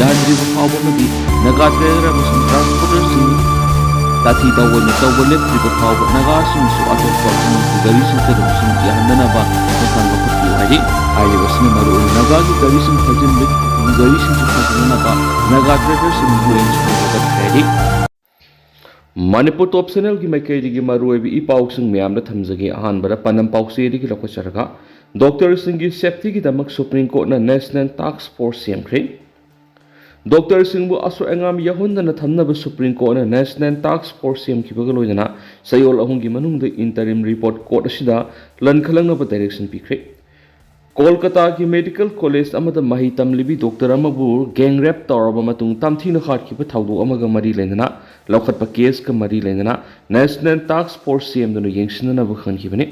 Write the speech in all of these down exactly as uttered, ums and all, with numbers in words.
ꯌꯥꯍꯟꯗ꯭ꯔꯤꯕ ꯐꯥꯎꯕ ꯑꯃꯗꯤ ꯅꯥꯒꯥ ꯗ꯭ꯔꯥꯏꯚꯔ ꯑꯃꯁꯨꯡ ꯇ꯭ꯔꯥꯟꯁꯄꯣꯔꯇꯔꯁꯤꯡ ꯇꯥꯊꯤ ꯇꯥꯑꯣꯏꯅ ꯇꯧꯕ ꯂꯦꯞꯇ꯭ꯔꯤꯕ ꯐꯥꯎꯕ ꯅꯥꯒꯥꯁꯤꯡꯅꯁꯨ ꯑꯇꯣꯞꯄ ꯏꯃꯨꯡꯒꯤ ꯒꯥꯔꯤꯁꯤꯡ ꯆꯠꯊꯣꯛ ꯆꯠꯁꯤꯟ ꯌꯥꯍꯟꯗꯅꯕ ꯃꯇꯝ ꯂꯧꯈꯠꯄꯤꯌꯨ ꯍꯥꯏꯔꯤ꯫ ꯍꯥꯏꯔꯤꯕꯁꯤꯅ ꯃꯔꯨꯑꯣꯏꯅ ꯅꯥꯒꯥꯒꯤ ꯒꯥꯔꯤꯁꯤꯡ ꯊꯧꯖꯤꯟꯕꯒꯤ ꯒꯥꯔꯤꯁꯤꯡꯁꯨ ꯊꯧꯖꯤꯟꯅꯅꯕ ꯅꯥꯒꯥ ꯗ꯭ꯔꯥꯏꯚꯔꯁꯤꯡꯅ ꯌꯨ ꯑꯦꯟ ꯁꯤꯗ ꯍꯥꯏꯔꯤ꯫ ꯃꯅꯤꯄꯨꯔ ꯇꯣꯞ ꯆꯦꯅꯦꯜꯒꯤ ꯃꯥꯏꯀꯩꯗꯒꯤ ꯃꯔꯨꯑꯣꯏꯕ ꯏ ꯄꯥꯎꯁꯤꯡ ꯃꯌꯥꯝꯗ ꯊꯝꯖꯒꯦ꯫ ꯑꯍꯥꯟꯕꯗ ꯄꯥꯟꯗꯝ ꯄꯥꯎꯆꯦꯗꯒꯤ ꯂꯧꯈꯠꯆꯔꯒ, ꯗꯣꯛꯇꯔꯁꯤꯡꯒꯤ ꯁꯦꯐꯇꯤꯒꯤꯗꯃꯛ ꯁꯨꯄ꯭ꯔꯤꯝ ꯀꯣꯔꯠꯅ ꯅꯦꯁꯅꯦꯜ ꯇꯥꯛꯁ ꯐꯣꯔꯁ ꯁꯦꯝꯈ꯭ꯔꯦ꯫ ꯗꯣꯛꯇꯔꯁꯤꯡꯕꯨ ꯑꯁꯣꯏ ꯑꯉꯥꯝ ꯌꯥꯎꯍꯟꯗꯅ ꯊꯝꯅꯕ ꯁꯨꯄ꯭ꯔꯤꯝ ꯀꯣꯔꯠꯅ ꯅꯦꯁꯅꯦꯜ ꯇꯥꯛꯁ ꯐꯣꯔꯁ ꯁꯦꯝꯈꯤꯕꯒ ꯂꯣꯏꯅꯅ ꯆꯌꯣꯜ ꯑꯍꯨꯝꯒꯤ ꯃꯅꯨꯡꯗ ꯏꯟꯇꯔꯤꯝ ꯔꯤꯄꯣꯔꯠ ꯀꯣꯔꯠ ꯑꯁꯤꯗ ꯂꯟꯈꯠꯂꯛꯅꯕ ꯗꯥꯏꯔꯦꯛꯁꯟ ꯄꯤꯈ꯭ꯔꯦ꯫ ꯀꯣꯜꯀꯇꯥꯒꯤ ꯃꯦꯗꯤꯀꯦꯜ ꯀꯣꯂꯦꯖ ꯑꯃꯗ ꯃꯍꯩ ꯇꯝꯂꯤꯕꯤ ꯗꯣꯛꯇꯔ ꯑꯃꯕꯨ ꯒꯦꯡ ꯔꯦꯞ ꯇꯧꯔꯕ ꯃꯇꯨꯡ ꯇꯝꯊꯤꯅ ꯍꯥꯠꯈꯤꯕ ꯊꯧꯗꯣꯛ ꯑꯃꯒ ꯃꯔꯤ ꯂꯩꯅꯅ ꯂꯧꯈꯠꯄ ꯀꯦꯁꯀ ꯃꯔꯤ ꯂꯩꯅꯅ ꯅꯦꯁꯅꯦꯜ ꯇꯥꯛꯁ ꯐꯣꯔꯁ ꯁꯦꯝꯗꯨꯅ ꯌꯦꯡꯁꯤꯟꯅꯅꯕ ꯈꯟꯈꯤꯕꯅꯤ꯫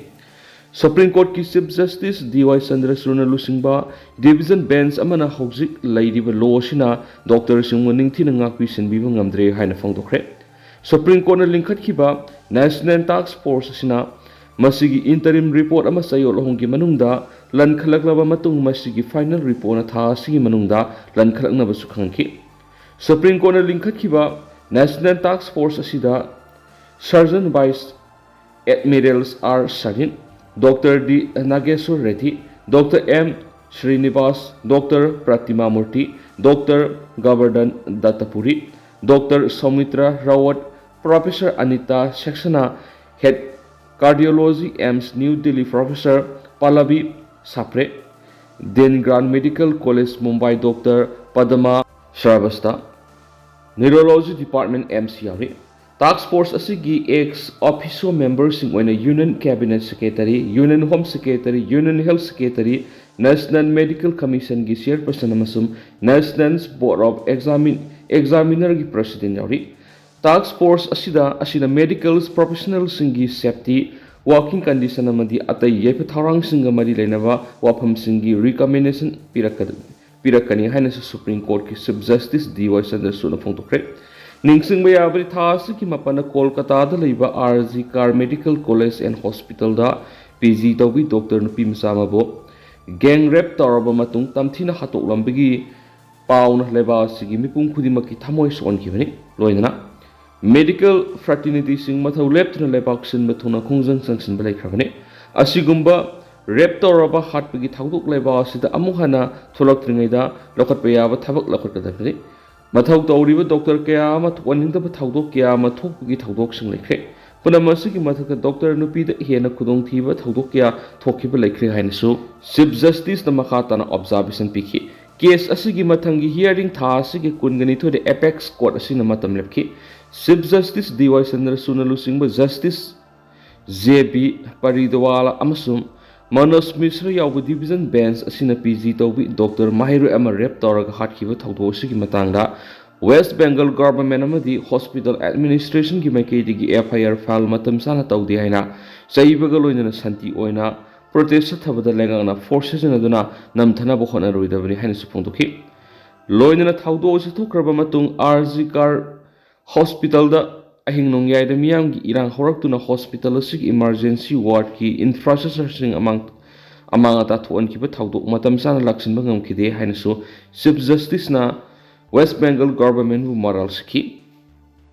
ꯁꯨꯄ꯭ꯔꯤꯝ ꯀꯣꯔꯠꯀꯤ ꯆꯤꯐ ꯖꯁꯇꯤꯁ ꯗꯤ ꯋꯥꯏ ꯆꯟꯗ꯭ꯔꯆꯨꯗꯅ ꯂꯨꯆꯤꯡꯕ ꯗꯤꯚꯤꯖꯟ ꯕꯦꯟꯆ ꯑꯃꯅ ꯍꯧꯖꯤꯛ ꯂꯩꯔꯤꯕ ꯂꯣ ꯑꯁꯤꯅ ꯗꯣꯛꯇꯔꯁꯤꯡꯕꯨ ꯅꯤꯡꯊꯤꯅ ꯉꯥꯛꯄꯤ ꯁꯦꯟꯕꯤꯕ ꯉꯝꯗ꯭ꯔꯦ ꯍꯥꯏꯅ ꯐꯣꯡꯗꯣꯛꯈ꯭ꯔꯦ꯫ ꯁꯨꯄ꯭ꯔꯤꯝ ꯀꯣꯔꯠꯅ ꯂꯤꯡꯈꯠꯈꯤꯕ ꯅꯦꯁꯅꯦꯜ ꯇꯥꯛꯁ ꯐꯣꯔꯁ ꯑꯁꯤꯅ ꯃꯁꯤꯒꯤ ꯏꯟꯇꯔꯤꯝ ꯔꯤꯄꯣꯔꯠ ꯑꯃ ꯆꯌꯣꯜ ꯑꯍꯨꯝꯒꯤ ꯃꯅꯨꯡꯗ ꯂꯟꯈꯠꯂꯛꯂꯕ ꯃꯇꯨꯡ, ꯃꯁꯤꯒꯤ ꯐꯥꯏꯅꯦꯜ ꯔꯤꯄꯣꯔꯠꯅ ꯊꯥ ꯑꯁꯤꯒꯤ ꯃꯅꯨꯡꯗ ꯂꯟꯈꯠꯂꯛꯅꯕꯁꯨ ꯈꯪꯈꯤ꯫ ꯁꯨꯄ꯭ꯔꯤꯝ ꯀꯣꯔꯠꯅ ꯂꯤꯡꯈꯠꯈꯤꯕ ꯅꯦꯁꯅꯦꯜ ꯇꯥꯛꯁ ꯐꯣꯔꯁ ꯑꯁꯤꯗ surgeon vice admiral R Sarin, doctor D Nageshwar Reddy, doctor M Srinivas, doctor Pratima Murthy, doctor Gobardhan Dattapuri, doctor Saumitra Rawat, professor Anita Saxena, head cardiology, AIIMS New Delhi, professor Pallavi Sapre, dean Grant medical college, Mumbai, doctor Padma Srivastava, neurology department, AIMS ꯌꯥꯎꯔꯤ꯫ ꯇꯥꯛꯁ ꯐꯣꯔꯁ ꯑꯁꯤꯒꯤ ꯑꯦꯛꯁ ꯑꯣꯐꯤꯁꯤꯌꯣ ꯃꯦꯝꯕꯔꯁꯤꯡ ꯑꯣꯏꯅ union cabinet secretary, union home secretary, union health secretary, national medical ꯀꯃꯤꯁꯟꯒꯤ chairperson ꯑꯃꯁꯨꯡ national board of examine ꯑꯦꯛꯖꯥꯃꯤꯅꯔꯒꯤ president ꯌꯥꯎꯔꯤ꯫ ꯇꯥꯛꯁ ꯐꯣꯔꯁ ꯑꯁꯤꯗ ꯑꯁꯤꯅ ꯃꯦꯗꯤꯀꯦꯜ ꯄ꯭ꯔꯣꯐꯦꯁꯅꯦꯜꯁꯤꯡꯒꯤ ꯁꯦꯐꯇꯤ, ꯋꯥꯔꯀꯤꯡ ꯀꯟꯗꯤꯁꯟ ꯑꯃꯗꯤ ꯑꯇꯩ ꯌꯥꯏꯐ ꯊꯧꯔꯥꯡꯁꯤꯡꯒ ꯃꯔꯤ ꯂꯩꯅꯕ ꯋꯥꯐꯝꯁꯤꯡꯒꯤ ꯔꯤꯀꯃꯦꯟꯗꯦꯁꯟ ꯄꯤꯔꯛꯀꯗ- ꯄꯤꯔꯛꯀꯅꯤ ꯍꯥꯏꯅꯁꯨ ꯁꯨꯄ꯭ꯔꯤꯝ ꯀꯣꯔꯠꯀꯤ ꯆꯤꯐ ꯖꯁꯇꯤꯁ ꯗꯤ ꯋꯥꯏ ꯆꯟꯗ꯭ꯔꯆꯨꯗꯅ ꯐꯣꯡꯗꯣꯛꯈ꯭ꯔꯦ꯫ ꯅꯤꯡꯁꯤꯡꯕ ꯌꯥꯕꯗꯤ, ꯊꯥ ꯑꯁꯤꯒꯤ ꯃꯥꯄꯟꯗ ꯀꯣꯜꯀꯇꯥꯗ ꯂꯩꯕ R G Kar medical college and ꯍꯣꯁꯄꯤꯇꯥꯜꯗ ꯄꯤ ꯖꯤ ꯇꯧꯕꯤ ꯗꯣꯛꯇꯔ ꯅꯨꯄꯤ ꯃꯆꯥ ꯑꯃꯕꯨ ꯒꯦꯡ ꯔꯦꯞ ꯇꯧꯔꯕ ꯃꯇꯨꯡ ꯇꯝꯊꯤꯅ ꯍꯥꯠꯇꯣꯛꯂꯝꯕꯒꯤ ꯄꯥꯎꯅ ꯂꯩꯕꯥꯛ ꯑꯁꯤꯒꯤ ꯃꯤꯄꯨꯝ ꯈꯨꯗꯤꯡꯃꯛꯀꯤ ꯊꯃꯣꯏ ꯁꯣꯛꯍꯟꯈꯤꯕꯅꯤ꯫ ꯂꯣꯏꯅꯅ medical fraternityꯁꯤꯡ ꯃꯊꯧ ꯂꯦꯞꯇꯅ ꯂꯩꯕꯥꯛ ꯁꯤꯟꯕ ꯊꯨꯡꯅ ꯈꯣꯡꯖꯪ ꯆꯪꯁꯤꯟꯕ ꯂꯩꯈ꯭ꯔꯕꯅꯤ꯫ ꯑꯁꯤꯒꯨꯝꯕ rape ꯇꯧꯔꯕ ꯍꯥꯠꯄꯒꯤ ꯊꯧꯗꯣꯛ ꯂꯩꯕꯥꯛ ꯑꯁꯤꯗ ꯑꯃꯨꯛ ꯍꯟꯅ ꯊꯣꯛꯂꯛꯇ꯭ꯔꯤꯉꯩꯗ ꯂꯧꯈꯠꯄ ꯌꯥꯕ ꯊꯕꯛ ꯂꯧꯈꯠꯀꯗꯕꯅꯤ꯫ ꯃꯊꯧ ꯇꯧꯔꯤꯕ doctor ꯀꯌꯥ ꯑꯃ, ꯊꯣꯛꯍꯟꯅꯤꯡꯗꯕ ꯊꯧꯗꯣꯛ ꯀꯌꯥ ꯑꯃ ꯊꯣꯛꯄꯒꯤ ꯊꯧꯗꯣꯛꯁꯤꯡ ꯂꯩꯈ꯭ꯔꯦ꯫ ꯄꯨꯝꯅꯃꯛ ꯑꯁꯤꯒꯤ ꯃꯊꯛꯇ doctor ꯅꯨꯄꯤꯗ ꯍꯦꯟꯅ ꯈꯨꯗꯣꯡꯊꯤꯕ ꯊꯧꯗꯣꯛ ꯀꯌꯥ ꯊꯣꯛꯈꯤꯕ ꯂꯩꯈ꯭ꯔꯦ ꯍꯥꯏꯅꯁꯨ Chief Justiceꯅ ꯃꯈꯥ ꯇꯥꯅ observation ꯄꯤꯈꯤ꯫ Case ꯑꯁꯤꯒꯤ ꯃꯊꯪꯒꯤ hearing ꯊꯥ ꯑꯁꯤꯒꯤ ꯀꯨꯟꯒ ꯅꯤꯊꯣꯏꯗ apex court ꯑꯁꯤꯅ ꯃꯇꯝ ꯂꯦꯞꯈꯤ꯫ Chief Justice ꯗꯤ ꯋꯥꯏ ꯆꯟꯗ꯭ꯔꯆꯨꯗꯅ ꯂꯨꯆꯤꯡꯕ Justice ꯖꯦ ꯕꯤ ꯄꯔꯤꯗꯋꯥꯂꯥ ꯑꯃꯁꯨꯡ ꯃꯅꯣꯖ ꯃꯤꯁ꯭ꯔ ꯌꯥꯎꯕ division bench ꯑꯁꯤꯅ ꯄꯤ ꯖꯤ ꯇꯧꯕꯤ doctor ꯃꯍꯩꯔꯣꯏ ꯑꯃ rape ꯇꯧꯔꯒ ꯍꯥꯠꯈꯤꯕ ꯊꯧꯗꯣꯛ ꯑꯁꯤꯒꯤ ꯃꯇꯥꯡꯗ West Bengal government ꯑꯃꯗꯤ hospital administrationꯒꯤ ꯃꯥꯏꯀꯩꯗꯒꯤ F I R file ꯃꯇꯝ ꯆꯥꯅ ꯇꯧꯗꯦ ꯍꯥꯏꯅ ꯆꯩꯕꯒ ꯂꯣꯏꯅꯅ ꯁꯥꯟꯇꯤ ꯑꯣꯏꯅ protest ꯆꯠꯊꯕꯗ ꯂꯩꯉꯥꯛꯅ force ꯁꯤꯖꯤꯟꯅꯗꯨꯅ ꯅꯝꯊꯅꯕ ꯍꯣꯠꯅꯔꯣꯏꯗꯕꯅꯤ ꯍꯥꯏꯅꯁꯨ ꯐꯣꯡꯗꯣꯛꯈꯤ꯫ ꯂꯣꯏꯅꯅ ꯊꯧꯗꯣꯛ ꯑꯁꯤ ꯊꯣꯛꯈ꯭ꯔꯕ ꯃꯇꯨꯡ ꯑꯥꯔ ꯖꯤ ꯀꯥꯔ hospitalꯗ ꯑꯍꯤꯡ ꯅꯣꯡꯌꯥꯏꯗ ꯃꯤꯌꯥꯝꯒꯤ ꯏꯔꯥꯡ ꯍꯧꯔꯛꯇꯨꯅ hospital ꯑꯁꯤꯒꯤ emergency wardꯀꯤ infrastructureꯁꯤꯡ ꯑꯃꯥꯡ ꯑꯃꯥꯡ ꯑꯇꯥ ꯊꯣꯛꯍꯟꯈꯤꯕ ꯊꯧꯗꯣꯛ ꯃꯇꯝ ꯆꯥꯅ ꯂꯥꯛꯁꯤꯟꯕ ꯉꯝꯈꯤꯗꯦ ꯍꯥꯏꯅꯁꯨ Chief Justiceꯅ West Bengal governmentꯕꯨ ꯃꯔꯥꯜ ꯁꯤꯈꯤ꯫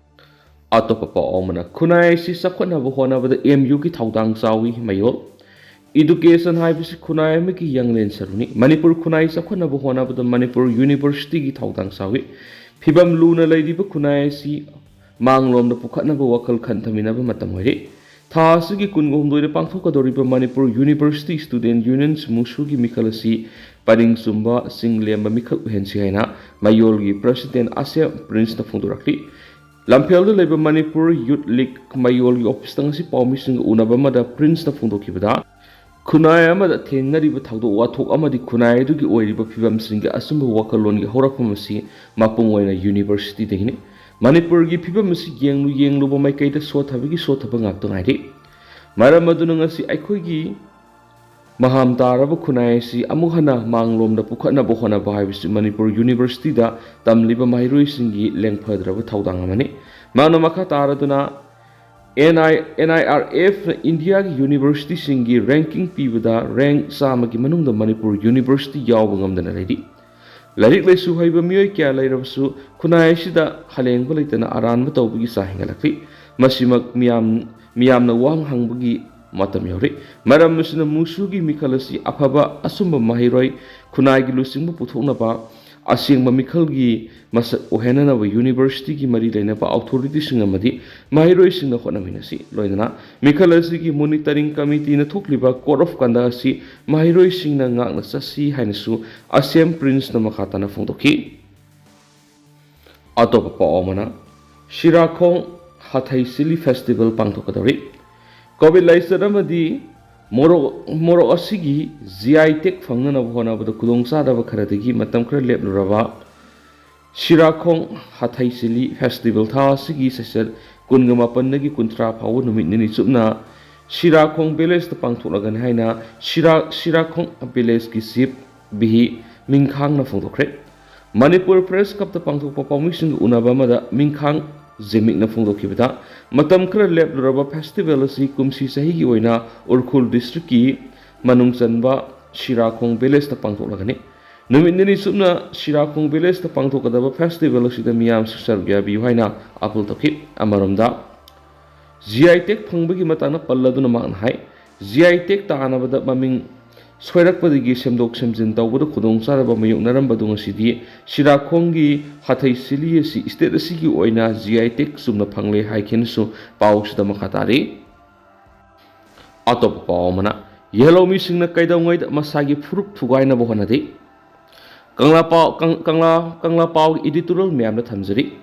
ꯑꯇꯣꯞꯄ ꯄꯥꯎ ꯑꯃꯅ, ꯈꯨꯟꯅꯥꯏ ꯑꯁꯤ ꯆꯥꯎꯈꯠꯅꯕ ꯍꯣꯠꯅꯕꯗ M Uꯒꯤ ꯊꯧꯗꯥꯡ ꯆꯥꯎꯏ꯫ ꯃꯌꯣꯜ꯫ Education ꯍꯥꯏꯕꯁꯤ ꯈꯨꯟꯅꯥꯏ ꯑꯃꯒꯤ ꯌꯥꯡꯂꯦꯟ ꯁꯔꯨꯅꯤ꯫ ꯃꯅꯤꯄꯨꯔ ꯈꯨꯟꯅꯥꯏ ꯆꯥꯎꯈꯠꯅꯕ ꯍꯣꯠꯅꯕꯗ ꯃꯅꯤꯄꯨꯔ universityꯒꯤ ꯊꯧꯗꯥꯡ ꯆꯥꯎꯏ꯫ ꯐꯤꯕꯝ ꯂꯨꯅ ꯂꯩꯔꯤꯕ ꯈꯨꯟꯅꯥꯏ ꯑꯁꯤ ꯃꯥꯡꯂꯣꯝꯗ ꯄꯨꯈꯠꯅꯕ ꯋꯥꯈꯜ ꯈꯟꯊꯃꯤꯟꯅꯕ ꯃꯇꯝ ꯑꯣꯏꯔꯦ꯫ ꯊꯥ ꯑꯁꯤꯒꯤ ꯀꯨꯟꯒ ꯍꯨꯝꯗꯣꯏꯗ ꯄꯥꯡꯊꯣꯛꯀꯗꯧꯔꯤꯕ ꯃꯅꯤꯄꯨꯔ university student union ꯃꯨꯁꯨꯒꯤ ꯃꯤꯈꯜ ꯑꯁꯤ ꯄꯔꯤꯡ ꯆꯨꯝꯕ, ꯆꯤꯡ ꯂꯦꯝꯕ ꯃꯤꯈꯜ ꯑꯣꯏꯍꯟꯁꯤ ꯍꯥꯏꯅ ꯃꯌꯣꯜꯒꯤ president ꯑꯁꯦꯝ ꯄ꯭ꯔꯤꯟꯁꯅ ꯐꯣꯡꯗꯣꯔꯛꯂꯤ꯫ ꯂꯝꯐꯦꯜꯗ ꯂꯩꯕ ꯃꯅꯤꯄꯨꯔ Youth League ꯃꯌꯣꯜꯒꯤ officeꯇ ꯉꯁꯤ ꯄꯥꯎꯃꯤꯁꯤꯡꯒ ꯎꯅꯕ ꯑꯃꯗ ꯄ꯭ꯔꯤꯟꯁꯅ ꯐꯣꯡꯗꯣꯛꯈꯤꯕꯗ, ꯈꯨꯟꯅꯥꯏ ꯑꯃꯗ ꯊꯦꯡꯅꯔꯤꯕ ꯊꯧꯗꯣꯛ ꯋꯥꯊꯣꯛ ꯑꯃꯗꯤ ꯈꯨꯟꯅꯥꯏ ꯑꯗꯨꯒꯤ ꯑꯣꯏꯔꯤꯕ ꯐꯤꯕꯝꯁꯤꯡꯒꯤ ꯑꯆꯨꯝꯕ ꯋꯥꯈꯜꯂꯣꯟꯒꯤ ꯍꯧꯔꯛꯐꯝ ꯑꯁꯤ ꯃꯄꯨꯡ ꯑꯣꯏꯅ universityꯗꯒꯤꯅꯤ꯫ ꯃꯅꯤꯄꯨꯔꯒꯤ ꯐꯤꯕꯝ ꯑꯁꯤ ꯌꯦꯡꯂꯨ ꯌꯦꯡꯂꯨꯕ ꯃꯥꯏꯀꯩꯗ ꯁꯣꯠꯊꯕꯒꯤ ꯁꯣꯠꯊꯕ ꯉꯥꯛꯇ ꯉꯥꯏꯔꯤ꯫ ꯃꯔꯝ ꯑꯗꯨꯅ ꯉꯁꯤ ꯑꯩꯈꯣꯏꯒꯤ ꯃꯍꯥꯝ ꯇꯥꯔꯕ ꯈꯨꯟꯅꯥꯏ ꯑꯁꯤ ꯑꯃꯨꯛ ꯍꯟꯅ ꯃꯥꯡꯂꯣꯝꯗ ꯄꯨꯈꯠꯅꯕ ꯍꯣꯠꯅꯕ ꯍꯥꯏꯕꯁꯤ ꯃꯅꯤꯄꯨꯔ universityꯗ ꯇꯝꯂꯤꯕ ꯃꯍꯩꯔꯣꯏꯁꯤꯡꯒꯤ ꯂꯦꯡꯐꯗ꯭ꯔꯕ ꯊꯧꯗꯥꯡ ꯑꯃꯅꯤ꯫ ꯃꯍꯥꯛꯅ ꯃꯈꯥ ꯇꯥꯔꯗꯨꯅ, N I, N I R Fꯅ ꯏꯟꯗꯤꯌꯥꯒꯤ universityꯁꯤꯡꯒꯤ ranking ꯄꯤꯕꯗ rank ꯆꯥꯝꯃꯒꯤ ꯃꯅꯨꯡꯗ ꯃꯅꯤꯄꯨꯔ university ꯌꯥꯎꯕ ꯉꯝꯗꯅ ꯂꯩꯔꯤ꯫ ꯂꯥꯏꯔꯤꯛ ꯂꯥꯏꯁꯨ ꯍꯩꯕ ꯃꯤꯑꯣꯏ ꯀꯌꯥ ꯂꯩꯔꯕꯁꯨ ꯈꯨꯟꯅꯥꯏ ꯑꯁꯤꯗ ꯍꯂꯦꯡꯕ ꯂꯩꯇꯅ ꯑꯔꯥꯟꯕ ꯇꯧꯕꯒꯤ ꯆꯥꯡ ꯍꯦꯟꯒꯠꯂꯛꯂꯤ꯫ ꯃꯁꯤꯃꯛ ꯃꯤꯌꯥꯝ, ꯃꯤꯌꯥꯝꯅ ꯋꯥꯍꯪ ꯍꯪꯕꯒꯤ ꯃꯇꯝ ꯌꯧꯔꯤ꯫ ꯃꯔꯝ ꯑꯁꯤꯅ ꯃꯨꯁꯨꯒꯤ ꯃꯤꯈꯜ ꯑꯁꯤ ꯑꯐꯕ ꯑꯆꯨꯝꯕ ꯃꯍꯩꯔꯣꯏ, ꯈꯨꯟꯅꯥꯏꯒꯤ ꯂꯨꯆꯤꯡꯕ ꯄꯨꯊꯣꯛꯅꯕ, ꯑꯁꯦꯡꯕ ꯃꯤꯈꯜꯒꯤ ꯃꯁꯛ ꯑꯣꯏꯍꯟꯅꯅꯕ ꯌꯨꯅꯤꯚꯔꯁꯤꯇꯤꯒꯤ ꯃꯔꯤ ꯂꯩꯅꯕ ꯑꯣꯊꯣꯔꯤꯇꯤꯁꯤꯡ ꯑꯃꯗꯤ ꯃꯍꯩꯔꯣꯏꯁꯤꯡꯅ ꯍꯣꯠꯅꯃꯤꯟꯅꯁꯤ꯫ ꯂꯣꯏꯅꯅ ꯃꯤꯈꯜ ꯑꯁꯤꯒꯤ ꯃꯣꯅꯤꯇꯔꯤꯡ ꯀꯃꯤꯇꯤꯅ ꯊꯣꯛꯂꯤꯕ ꯀꯣꯗ ꯑꯣꯐ ꯀꯟꯗꯛ ꯑꯁꯤ ꯃꯍꯩꯔꯣꯏꯁꯤꯡꯅ ꯉꯥꯛꯅ ꯆꯠꯁꯤ ꯍꯥꯏꯅꯁꯨ ꯑꯁꯦꯝ ꯄ꯭ꯔꯤꯟꯁꯅ ꯃꯈꯥ ꯇꯥꯅ ꯐꯣꯡꯗꯣꯛꯈꯤ꯫ ꯑꯇꯣꯞꯄ ꯄꯥꯎ ꯑꯃꯅ, ꯁꯤꯔꯥꯈꯣꯡ ꯍꯥꯊꯩ ꯆꯤꯂꯤ ꯐꯦꯁꯇꯤꯚꯦꯜ ꯄꯥꯡꯊꯣꯛꯀꯗꯧꯔꯤ꯫ ꯀꯣꯕꯤꯠ ꯂꯥꯏꯆꯠ ꯑꯃꯗꯤ ꯃꯣꯔꯣꯛ, ꯃꯣꯔꯣꯛ ꯑꯁꯤꯒꯤ ꯖꯤ ꯑꯥꯏ ꯇꯦꯒ ꯐꯪꯅꯅꯕ ꯍꯣꯠꯅꯕꯗ ꯈꯨꯗꯣꯡꯆꯥꯗꯕ ꯈꯔꯗꯒꯤ ꯃꯇꯝ ꯈꯔ ꯂꯦꯞꯂꯨꯔꯕ ꯁꯤꯔꯥꯈꯣꯡ ꯍꯥꯊꯩ ꯆꯤꯂꯤ ꯐꯦꯁꯇꯤꯚꯦꯜ ꯊꯥ ꯑꯁꯤꯒꯤ ꯁꯦꯁꯟ ꯀꯨꯟꯒ ꯃꯥꯄꯟꯗꯒꯤ ꯀꯨꯟꯊ꯭ꯔꯥ ꯐꯥꯎꯕ ꯅꯨꯃꯤꯠ ꯅꯤꯅꯤ ꯆꯨꯞꯅ ꯁꯤꯔꯥꯈꯣꯡ ꯚꯤꯂꯦꯖꯇ ꯄꯥꯡꯊꯣꯛꯂꯒꯅꯤ ꯍꯥꯏꯅ ꯁꯤꯔꯥ, ꯁꯤꯔꯥꯈꯣꯡ ꯚꯤꯂꯦꯖꯀꯤ ꯆꯤꯐ ꯕꯤꯍꯤ ꯃꯤꯡꯈꯥꯡꯅ ꯐꯣꯡꯗꯣꯛꯈ꯭ꯔꯦ꯫ ꯃꯅꯤꯄꯨꯔ ꯄ꯭ꯔꯦꯁ ꯀ꯭ꯂꯕꯇ ꯄꯥꯡꯊꯣꯛꯄ ꯄꯥꯎꯃꯤꯁꯤꯡꯒ ꯎꯅꯕ ꯑꯃꯗ ꯃꯤꯡꯈꯥꯡ ꯖꯤꯃꯤꯛꯅ ꯐꯣꯡꯗꯣꯛꯈꯤꯕꯗ, ꯃꯇꯝ ꯈꯔ ꯂꯦꯞꯂꯨꯔꯕ ꯐꯦꯁꯇꯤꯚꯦꯜ ꯑꯁꯤ ꯀꯨꯝꯁꯤ ꯆꯍꯤꯒꯤ ꯑꯣꯏꯅ ꯎꯔꯈꯨꯜ ꯗꯤꯁꯇ꯭ꯔꯤꯛꯀꯤ ꯃꯅꯨꯡ ꯆꯟꯕ ꯁꯤꯔꯥꯈꯣꯡ ꯚꯤꯂꯦꯖꯇ ꯄꯥꯡꯊꯣꯛꯂꯒꯅꯤ꯫ ꯅꯨꯃꯤꯠ ꯅꯤꯅꯤ ꯆꯨꯞꯅ ꯁꯤꯔꯥꯈꯣꯡ ꯚꯤꯂꯦꯖꯇ ꯄꯥꯡꯊꯣꯛꯀꯗꯕ ꯐꯦꯁꯇꯤꯚꯦꯜ ꯑꯁꯤꯗ ꯃꯤꯌꯥꯝꯁꯨ ꯁꯔꯨꯛ ꯌꯥꯕꯤꯌꯨ ꯍꯥꯏꯅ ꯑꯥꯄꯤꯜ ꯇꯧꯈꯤ꯫ ꯑꯃꯔꯣꯝꯗ, ꯖꯤ ꯑꯥꯏ ꯇꯦꯒ ꯐꯪꯕꯒꯤ ꯃꯇꯥꯡꯗ ꯄꯜꯂꯗꯨꯅ ꯃꯍꯥꯛꯅ ꯍꯥꯏ, ꯖꯤ ꯑꯥꯏ ꯇꯦꯒ ꯇꯥꯅꯕꯗ ꯃꯃꯤꯡ ꯁꯣꯏꯔꯛꯄꯗꯒꯤ ꯁꯦꯝꯗꯣꯛ ꯁꯦꯝꯖꯤꯟ ꯇꯧꯕꯗ ꯈꯨꯗꯣꯡꯆꯥꯗꯕ ꯃꯥꯌꯣꯛꯅꯔꯝꯕꯗꯨ ꯉꯁꯤꯗꯤ ꯁꯤꯔꯥꯈꯣꯡꯒꯤ ꯍꯥꯊꯩ ꯆꯤꯂꯤ ꯑꯁꯤ ꯁ꯭ꯇꯦꯠ ꯑꯁꯤꯒꯤ ꯑꯣꯏꯅ ꯖꯤ ꯑꯥꯏ ꯇꯦꯒ ꯆꯨꯝꯅ ꯐꯪꯂꯦ ꯍꯥꯏꯈꯤꯅꯁꯨ ꯄꯥꯎꯁꯤꯗ ꯃꯈꯥ ꯇꯥꯔꯤ꯫ ꯑꯇꯣꯞꯄ ꯄꯥꯎ ꯑꯃꯅ, ꯌꯦꯜꯍꯧꯃꯤꯁꯤꯡꯅ ꯀꯩꯗꯧꯉꯩꯗ ꯃꯁꯥꯒꯤ ꯐꯨꯔꯨꯞ ꯊꯨꯒꯥꯏꯅꯕ ꯍꯣꯠꯅꯗꯦ꯫ ꯀꯪꯂꯥ ꯄꯥꯎ, ꯀꯪ-, ꯀꯪꯂꯥ, ꯀꯪꯂꯥ ꯄꯥꯎꯒꯤ editorial ꯃꯌꯥꯝꯗ ꯊꯝꯖꯔꯤ꯫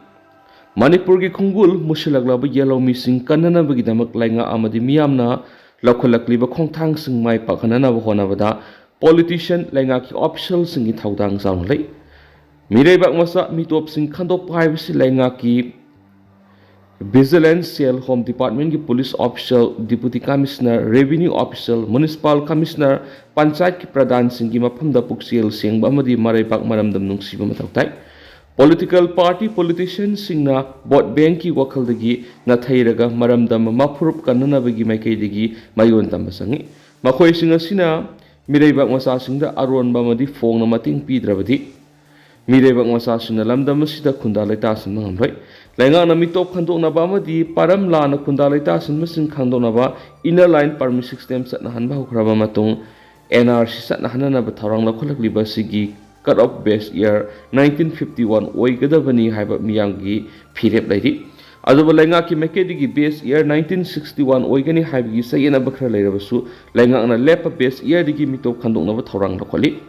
ꯃꯅꯤꯄꯨꯔꯒꯤ ꯈꯣꯡꯒꯨꯜ ꯃꯨꯁꯤꯜꯂꯛꯂꯕ ꯌꯦꯜꯍꯧꯃꯤꯁꯤꯡ ꯀꯟꯅꯅꯕꯒꯤꯗꯃꯛ ꯂꯩꯉꯥꯛ ꯑꯃꯗꯤ ꯃꯤꯌꯥꯝꯅ ꯂꯧꯈꯠꯂꯛꯂꯤꯕ ꯈꯣꯡꯊꯥꯡꯁꯤꯡ ꯃꯥꯏ ꯄꯥꯛꯍꯟꯅꯅꯕ ꯍꯣꯠꯅꯕꯗ politician, ꯂꯩꯉꯥꯛꯀꯤ officialꯁꯤꯡꯒꯤ ꯊꯧꯗꯥꯡ ꯆꯥꯎꯅ ꯂꯩ꯫ ꯃꯤꯔꯩꯕꯥꯛ ꯃꯆꯥ ꯃꯤꯇꯣꯞꯁꯤꯡ ꯈꯟꯗꯣꯛꯄ ꯍꯥꯏꯕꯁꯤ ꯂꯩꯉꯥꯛꯀꯤ vigilance cell, Home Departmentꯀꯤ police official, deputy commissioner, revenue official, municipal commissioner, ꯄꯟꯆꯥꯌꯠꯀꯤ ꯄ꯭ꯔꯙꯥꯟꯁꯤꯡꯒꯤ ꯃꯐꯝꯗ ꯄꯨꯛꯆꯦꯜ ꯁꯦꯡꯕ ꯑꯃꯗꯤ ꯃꯔꯩꯕꯥꯛ ꯃꯔꯝꯗꯝ ꯅꯨꯡꯁꯤꯕ ꯃꯊꯧ ꯇꯥꯏ꯫ Political party, politicianꯁꯤꯡꯅ vote bankꯀꯤ ꯋꯥꯈꯜꯗꯒꯤ ꯅꯥꯊꯩꯔꯒ ꯃꯔꯝꯗꯝ ꯃꯐꯨꯔꯨꯞ ꯀꯟꯅꯅꯕꯒꯤ ꯃꯥꯏꯀꯩꯗꯒꯤ ꯃꯌꯣꯟ ꯇꯝꯕ ꯆꯪꯏ꯫ ꯃꯈꯣꯏꯁꯤꯡ ꯑꯁꯤꯅ ꯃꯤꯔꯩꯕꯥꯛ ꯃꯆꯥꯁꯤꯡꯗ ꯑꯔꯣꯟꯕ ꯑꯃꯗꯤ ꯐꯣꯡꯅ ꯃꯇꯦꯡ ꯄꯤꯗ꯭ꯔꯕꯗꯤ ꯃꯤꯔꯩꯕꯥꯛ ꯃꯆꯥꯁꯤꯡꯅ ꯂꯝꯗꯝ ꯑꯁꯤꯗ ꯈꯨꯟꯗꯥ ꯂꯩꯇꯥꯁꯤꯟꯕ ꯉꯝꯂꯣꯏ꯫ ꯂꯩꯉꯥꯛꯅ ꯃꯤꯇꯣꯞ ꯈꯟꯗꯣꯛꯅꯕ ꯑꯃꯗꯤ ꯄꯥꯔꯝ ꯂꯥꯟꯅ ꯈꯨꯟꯗꯥ ꯂꯩꯇꯥꯁꯤꯟꯕꯁꯤꯡ ꯈꯪꯗꯣꯛꯅꯕ Inner Line Permit System ꯆꯠꯅꯍꯟꯕ ꯍꯧꯈ꯭ꯔꯕ ꯃꯇꯨꯡ, N R C ꯆꯠꯅꯍꯟꯅꯅꯕ ꯊꯧꯔꯥꯡ ꯂꯧꯈꯠꯂꯛꯂꯤꯕ ꯑꯁꯤꯒꯤ cut off base year nineteen fifty one ꯑꯣꯏꯒꯗꯕꯅꯤ ꯍꯥꯏꯕ ꯃꯤꯌꯥꯝꯒꯤ ꯐꯤꯔꯦꯞ ꯂꯩꯔꯤ꯫ ꯑꯗꯨꯕꯨ ꯂꯩꯉꯥꯛꯀꯤ ꯃꯥꯏꯀꯩꯗꯒꯤ base year nineteen sixty one ꯑꯣꯏꯒꯅꯤ ꯍꯥꯏꯕꯒꯤ ꯆꯌꯦꯠꯅꯕ ꯈꯔ ꯂꯩꯔꯕꯁꯨ, ꯂꯩꯉꯥꯛꯅ ꯂꯦꯞꯄ base yearꯗꯒꯤ ꯃꯤꯇꯣꯞ ꯈꯟꯗꯣꯛꯅꯕ ꯊꯧꯔꯥꯡ ꯂꯧꯈꯠꯂꯤ꯫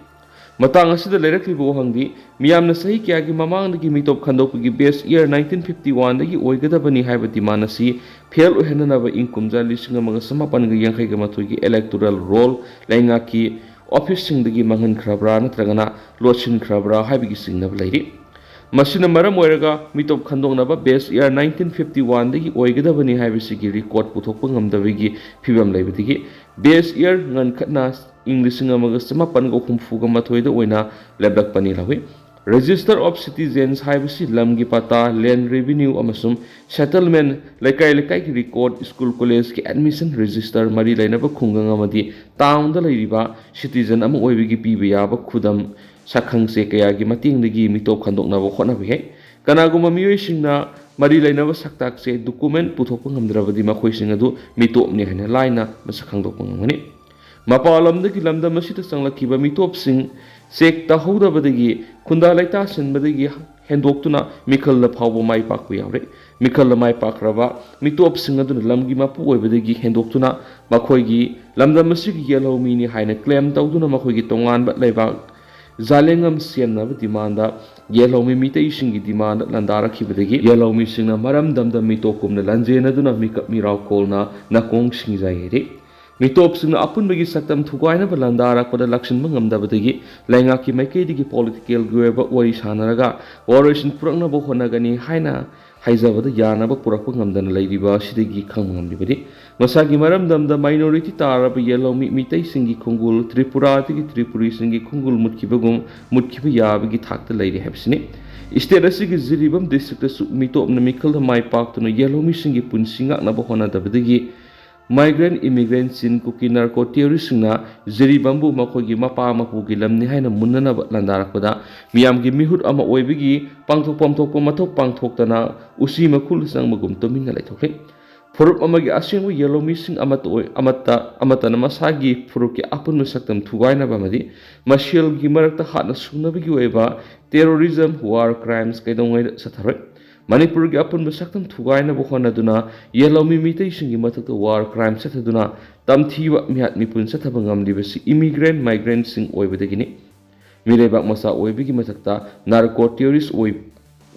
ꯃꯇꯥꯡ ꯑꯁꯤꯗ ꯂꯩꯔꯛꯂꯤꯕ ꯋꯥꯍꯪꯗꯤ, ꯃꯤꯌꯥꯝꯅ ꯆꯍꯤ ꯀꯌꯥꯒꯤ ꯃꯃꯥꯡꯗꯒꯤ ꯃꯤꯇꯣꯞ ꯈꯟꯗꯣꯛꯄꯒꯤ base year nineteen fifty oneꯗꯒꯤ ꯑꯣꯏꯒꯗꯕꯅꯤ ꯍꯥꯏꯕ demand ꯑꯁꯤ fail ꯑꯣꯏꯍꯟꯅꯅꯕ ꯏꯪ ꯀꯨꯝꯖꯥ ꯂꯤꯁꯤꯡ ꯑꯃꯒ ꯆꯃꯥꯄꯟꯒ ꯌꯥꯡꯈꯩꯒ ꯃꯥꯊꯣꯏꯒꯤ electoral roll ꯂꯩꯉꯥꯛꯀꯤ officeꯁꯤꯡꯗꯒꯤ ꯃꯥꯡꯍꯟꯈ꯭ꯔꯕ꯭ꯔꯥ ꯅꯠꯇ꯭ꯔꯒꯅ ꯂꯣꯠꯁꯤꯟꯈ꯭ꯔꯕ꯭ꯔꯥ ꯍꯥꯏꯕꯒꯤ ꯆꯤꯡꯅꯕ ꯂꯩꯔꯤ꯫ ꯃꯁꯤꯅ ꯃꯔꯝ ꯑꯣꯏꯔꯒ ꯃꯤꯇꯣꯞ ꯈꯟꯗꯣꯛꯅꯕ base year nineteen fifty oneꯗꯒꯤ ꯑꯣꯏꯒꯗꯕꯅꯤ ꯍꯥꯏꯕꯁꯤꯒꯤ record ꯄꯨꯊꯣꯛꯄ ꯉꯝꯗꯕꯒꯤ ꯐꯤꯕꯝ ꯂꯩꯕꯗꯒꯤ base year ꯉꯟꯈꯠꯅ ꯏꯪ ꯂꯤꯁꯤꯡ ꯑꯃꯒ ꯆꯃꯥꯄꯟꯒ ꯍꯨꯝꯐꯨꯒ ꯃꯥꯊꯣꯏꯗ ꯑꯣꯏꯅ ꯂꯦꯞꯂꯛꯄꯅꯤ ꯂꯧꯏ꯫ Register of Citizens ꯍꯥꯏꯕꯁꯤ ꯂꯝꯒꯤ ꯄꯇꯥ, land revenue ꯑꯃꯁꯨꯡ settlement, ꯂꯩꯀꯥꯏ ꯂꯩꯀꯥꯏꯒꯤ record, school collegeꯀꯤ admission register, ꯃꯔꯤ ꯂꯩꯅꯕ ꯈꯨꯡꯒꯪ ꯑꯃꯗꯤ townꯗ ꯂꯩꯔꯤꯕ citizen ꯑꯃ ꯑꯣꯏꯕꯒꯤ ꯄꯤꯕ ꯌꯥꯕ ꯈꯨꯗꯝ ꯁꯛꯈꯪꯆꯦ ꯀꯌꯥꯒꯤ ꯃꯇꯦꯡꯗꯒꯤ ꯃꯤꯇꯣꯞ ꯈꯟꯗꯣꯛꯅꯕ ꯍꯣꯠꯅꯕ ꯌꯥꯏ꯫ ꯀꯅꯥꯒꯨꯝꯕ ꯃꯤꯑꯣꯏꯁꯤꯡꯅ ꯃꯔꯤ ꯂꯩꯅꯕ ꯁꯛꯇꯥꯛꯆꯦ, document, ꯄꯨꯊꯣꯛꯄ ꯉꯝꯗ꯭ꯔꯕꯗꯤ ꯃꯈꯣꯏꯁꯤꯡ ꯑꯗꯨ ꯃꯤꯇꯣꯞꯅꯤ ꯍꯥꯏꯅ ꯂꯥꯏꯅ ꯃꯁꯛ ꯈꯪꯗꯣꯛꯄ ꯉꯝꯒꯅꯤ꯫ ꯃꯄꯥꯟ ꯂꯝꯗꯒꯤ ꯂꯝꯗꯝ ꯑꯁꯤꯗ ꯆꯪꯂꯛꯈꯤꯕ ꯃꯤꯇꯣꯞꯁꯤꯡ check ꯇꯧꯍꯧꯗꯕꯗꯒꯤ ꯈꯨꯟꯗꯥ ꯂꯩꯇꯥꯁꯤꯟꯕꯗꯒꯤ ꯍꯦꯟꯗꯣꯛꯇꯨꯅ ꯃꯤꯈꯜꯗ ꯐꯥꯎꯕ ꯃꯥꯏ ꯄꯥꯛꯄ ꯌꯥꯎꯔꯦ꯫ ꯃꯤꯈꯜꯗ ꯃꯥꯏ ꯄꯥꯛꯈ꯭ꯔꯕ ꯃꯤꯇꯣꯞꯁꯤꯡ ꯑꯗꯨꯅ ꯂꯝꯒꯤ ꯃꯄꯨ ꯑꯣꯏꯕꯗꯒꯤ ꯍꯦꯟꯗꯣꯛꯇꯨꯅ ꯃꯈꯣꯏꯒꯤ ꯂꯝꯗꯝ ꯑꯁꯤꯒꯤ ꯌꯦꯜꯍꯧꯃꯤꯅꯤ ꯍꯥꯏꯅ claim ꯇꯧꯗꯨꯅ ꯃꯈꯣꯏꯒꯤ ꯇꯣꯉꯥꯟꯕ ꯂꯩꯕꯥꯛ ꯖꯥꯂꯦꯡꯉꯝ ꯁꯦꯝꯅꯕ demandꯗ ꯌꯦꯜꯍꯧꯃꯤ ꯃꯤꯇꯩꯁꯤꯡꯒꯤ demandꯗ ꯂꯥꯟꯗꯥꯔꯛꯈꯤꯕꯗꯒꯤ ꯌꯦꯜꯍꯧꯃꯤꯁꯤꯡꯅ ꯃꯔꯝꯗꯝꯗ ꯃꯤꯇꯣꯞ ꯀꯨꯝꯅ ꯂꯥꯟꯖꯦꯟꯅꯗꯨꯅ ꯃꯤꯀꯞ ꯃꯤꯔꯥꯎ ꯀꯣꯜꯅ ꯅꯥꯀꯣꯡ ꯁꯤꯡꯖꯥꯏ ꯌꯩꯔꯤ꯫ ꯃꯤꯇꯣꯞꯁꯤꯡꯅ ꯑꯄꯨꯟꯕꯒꯤ ꯁꯛꯇꯝ ꯊꯨꯒꯥꯏꯅꯕ ꯂꯥꯟꯗꯥꯔꯛꯄꯗ ꯂꯥꯛꯁꯤꯟꯕ ꯉꯝꯗꯕꯗꯒꯤ ꯂꯩꯉꯥꯛꯀꯤ ꯃꯥꯏꯀꯩꯗꯒꯤ politicalꯒꯤ ꯑꯣꯏꯕ ꯋꯥꯔꯤ ꯁꯥꯟꯅꯔꯒ ꯋꯥꯔꯣꯏꯁꯤꯟ ꯄꯨꯔꯛꯅꯕ ꯍꯣꯠꯅꯒꯅꯤ ꯍꯥꯏꯅ ꯍꯥꯏꯖꯕꯗ ꯌꯥꯅꯕ ꯄꯨꯔꯛꯄ ꯉꯝꯗꯅ ꯂꯩꯔꯤꯕ ꯑꯁꯤꯗꯒꯤ ꯈꯪꯕ ꯉꯝꯂꯤꯕꯅꯤ꯫ ꯃꯁꯥꯒꯤ ꯃꯔꯝꯗꯝꯗ minority ꯇꯥꯔꯕ ꯌꯦꯜꯍꯧꯃꯤ ꯃꯤꯇꯩꯁꯤꯡꯒꯤ ꯈꯣꯡꯒꯨꯜ ꯇ꯭ꯔꯤꯄꯨꯔꯥꯗꯒꯤ ꯇ꯭ꯔꯤꯄꯨꯔꯤꯁꯤꯡꯒꯤ ꯈꯣꯡꯒꯨꯜ ꯃꯨꯠꯈꯤꯕꯒꯨꯝ ꯃꯨꯠꯈꯤꯕ ꯌꯥꯕꯒꯤ ꯊꯥꯛꯇ ꯂꯩꯔꯤ ꯍꯥꯏꯕꯁꯤꯅꯤ꯫ State ꯑꯁꯤꯒꯤ ꯖꯤꯔꯤꯕꯥꯝ districtꯇꯁꯨ ꯃꯤꯇꯣꯞꯅ ꯃꯤꯈꯜꯗ ꯃꯥꯏ ꯄꯥꯛꯇꯨꯅ ꯌꯦꯜꯍꯧꯃꯤꯁꯤꯡꯒꯤ ꯄꯨꯟꯁꯤ ꯉꯥꯛꯅꯕ ꯍꯣꯠꯅꯗꯕꯗꯒꯤ Migrant immigrant ꯆꯤꯟ ꯀꯨꯀꯤ ꯅꯥꯔꯀꯣ ꯇꯦꯔꯣꯔꯤꯁꯁꯤꯡꯅ ꯖꯤꯔꯤꯕꯥꯝꯕꯨ ꯃꯈꯣꯏꯒꯤ ꯃꯄꯥ ꯃꯄꯨꯒꯤ ꯂꯝꯅꯤ ꯍꯥꯏꯅ ꯃꯨꯟꯅꯅꯕ ꯂꯥꯟꯗꯥꯔꯛꯄꯗ ꯃꯤꯌꯥꯝꯒꯤ ꯃꯤꯍꯨꯠ ꯑꯃ ꯑꯣꯏꯕꯒꯤ ꯄꯥꯡꯊꯣꯛꯐꯝ ꯊꯣꯛꯄ ꯃꯊꯧ ꯄꯥꯡꯊꯣꯛꯇꯅ ꯎꯆꯤ ꯃꯈꯨꯜ ꯆꯪꯕꯒꯨꯝ ꯇꯨꯃꯤꯟꯅ ꯂꯩꯊꯣꯛꯂꯤ꯫ ꯐꯨꯔꯨꯞ ꯑꯃꯒꯤ ꯑꯁꯦꯡꯕ ꯌꯦꯜꯍꯧꯃꯤꯁꯤꯡ ꯑꯃꯠꯇ ꯑꯣꯏ-, ꯑꯃꯠꯇ, ꯑꯃꯠꯇꯅ ꯃꯁꯥꯒꯤ ꯐꯨꯔꯨꯞꯀꯤ ꯑꯄꯨꯟꯕ ꯁꯛꯇꯝ ꯊꯨꯒꯥꯏꯅꯕ ꯑꯃꯗꯤ ꯃꯁꯦꯜꯒꯤ ꯃꯔꯛꯇ ꯍꯥꯠꯅ ꯁꯨꯅꯕꯒꯤ ꯑꯣꯏꯕ terrorism, war crimes ꯀꯩꯗꯧꯉꯩꯗ ꯆꯠꯊꯔꯣꯏ꯫ ꯃꯅꯤꯄꯨꯔꯒꯤ ꯑꯄꯨꯟꯕ ꯁꯛꯇꯝ ꯊꯨꯒꯥꯏꯅꯕ ꯍꯣꯠꯅꯗꯨꯅ ꯌꯦꯜꯍꯧꯃꯤ ꯃꯤꯇꯩꯁꯤꯡꯒꯤ ꯃꯊꯛꯇ war crime ꯆꯠꯊꯗꯨꯅ ꯇꯝꯊꯤꯕ ꯃꯤꯍꯥꯠ ꯃꯤꯄꯨꯟ ꯆꯠꯊꯕ ꯉꯝꯂꯤꯕꯁꯤ immigrant migrantꯁꯤꯡ ꯑꯣꯏꯕꯗꯒꯤꯅꯤ꯫ ꯃꯤꯔꯩꯕꯥꯛ ꯃꯆꯥ ꯑꯣꯏꯕꯒꯤ ꯃꯊꯛꯇ ꯅꯥꯔꯀꯣ ꯇꯦꯔꯣꯔꯤꯁ ꯑꯣꯏ-,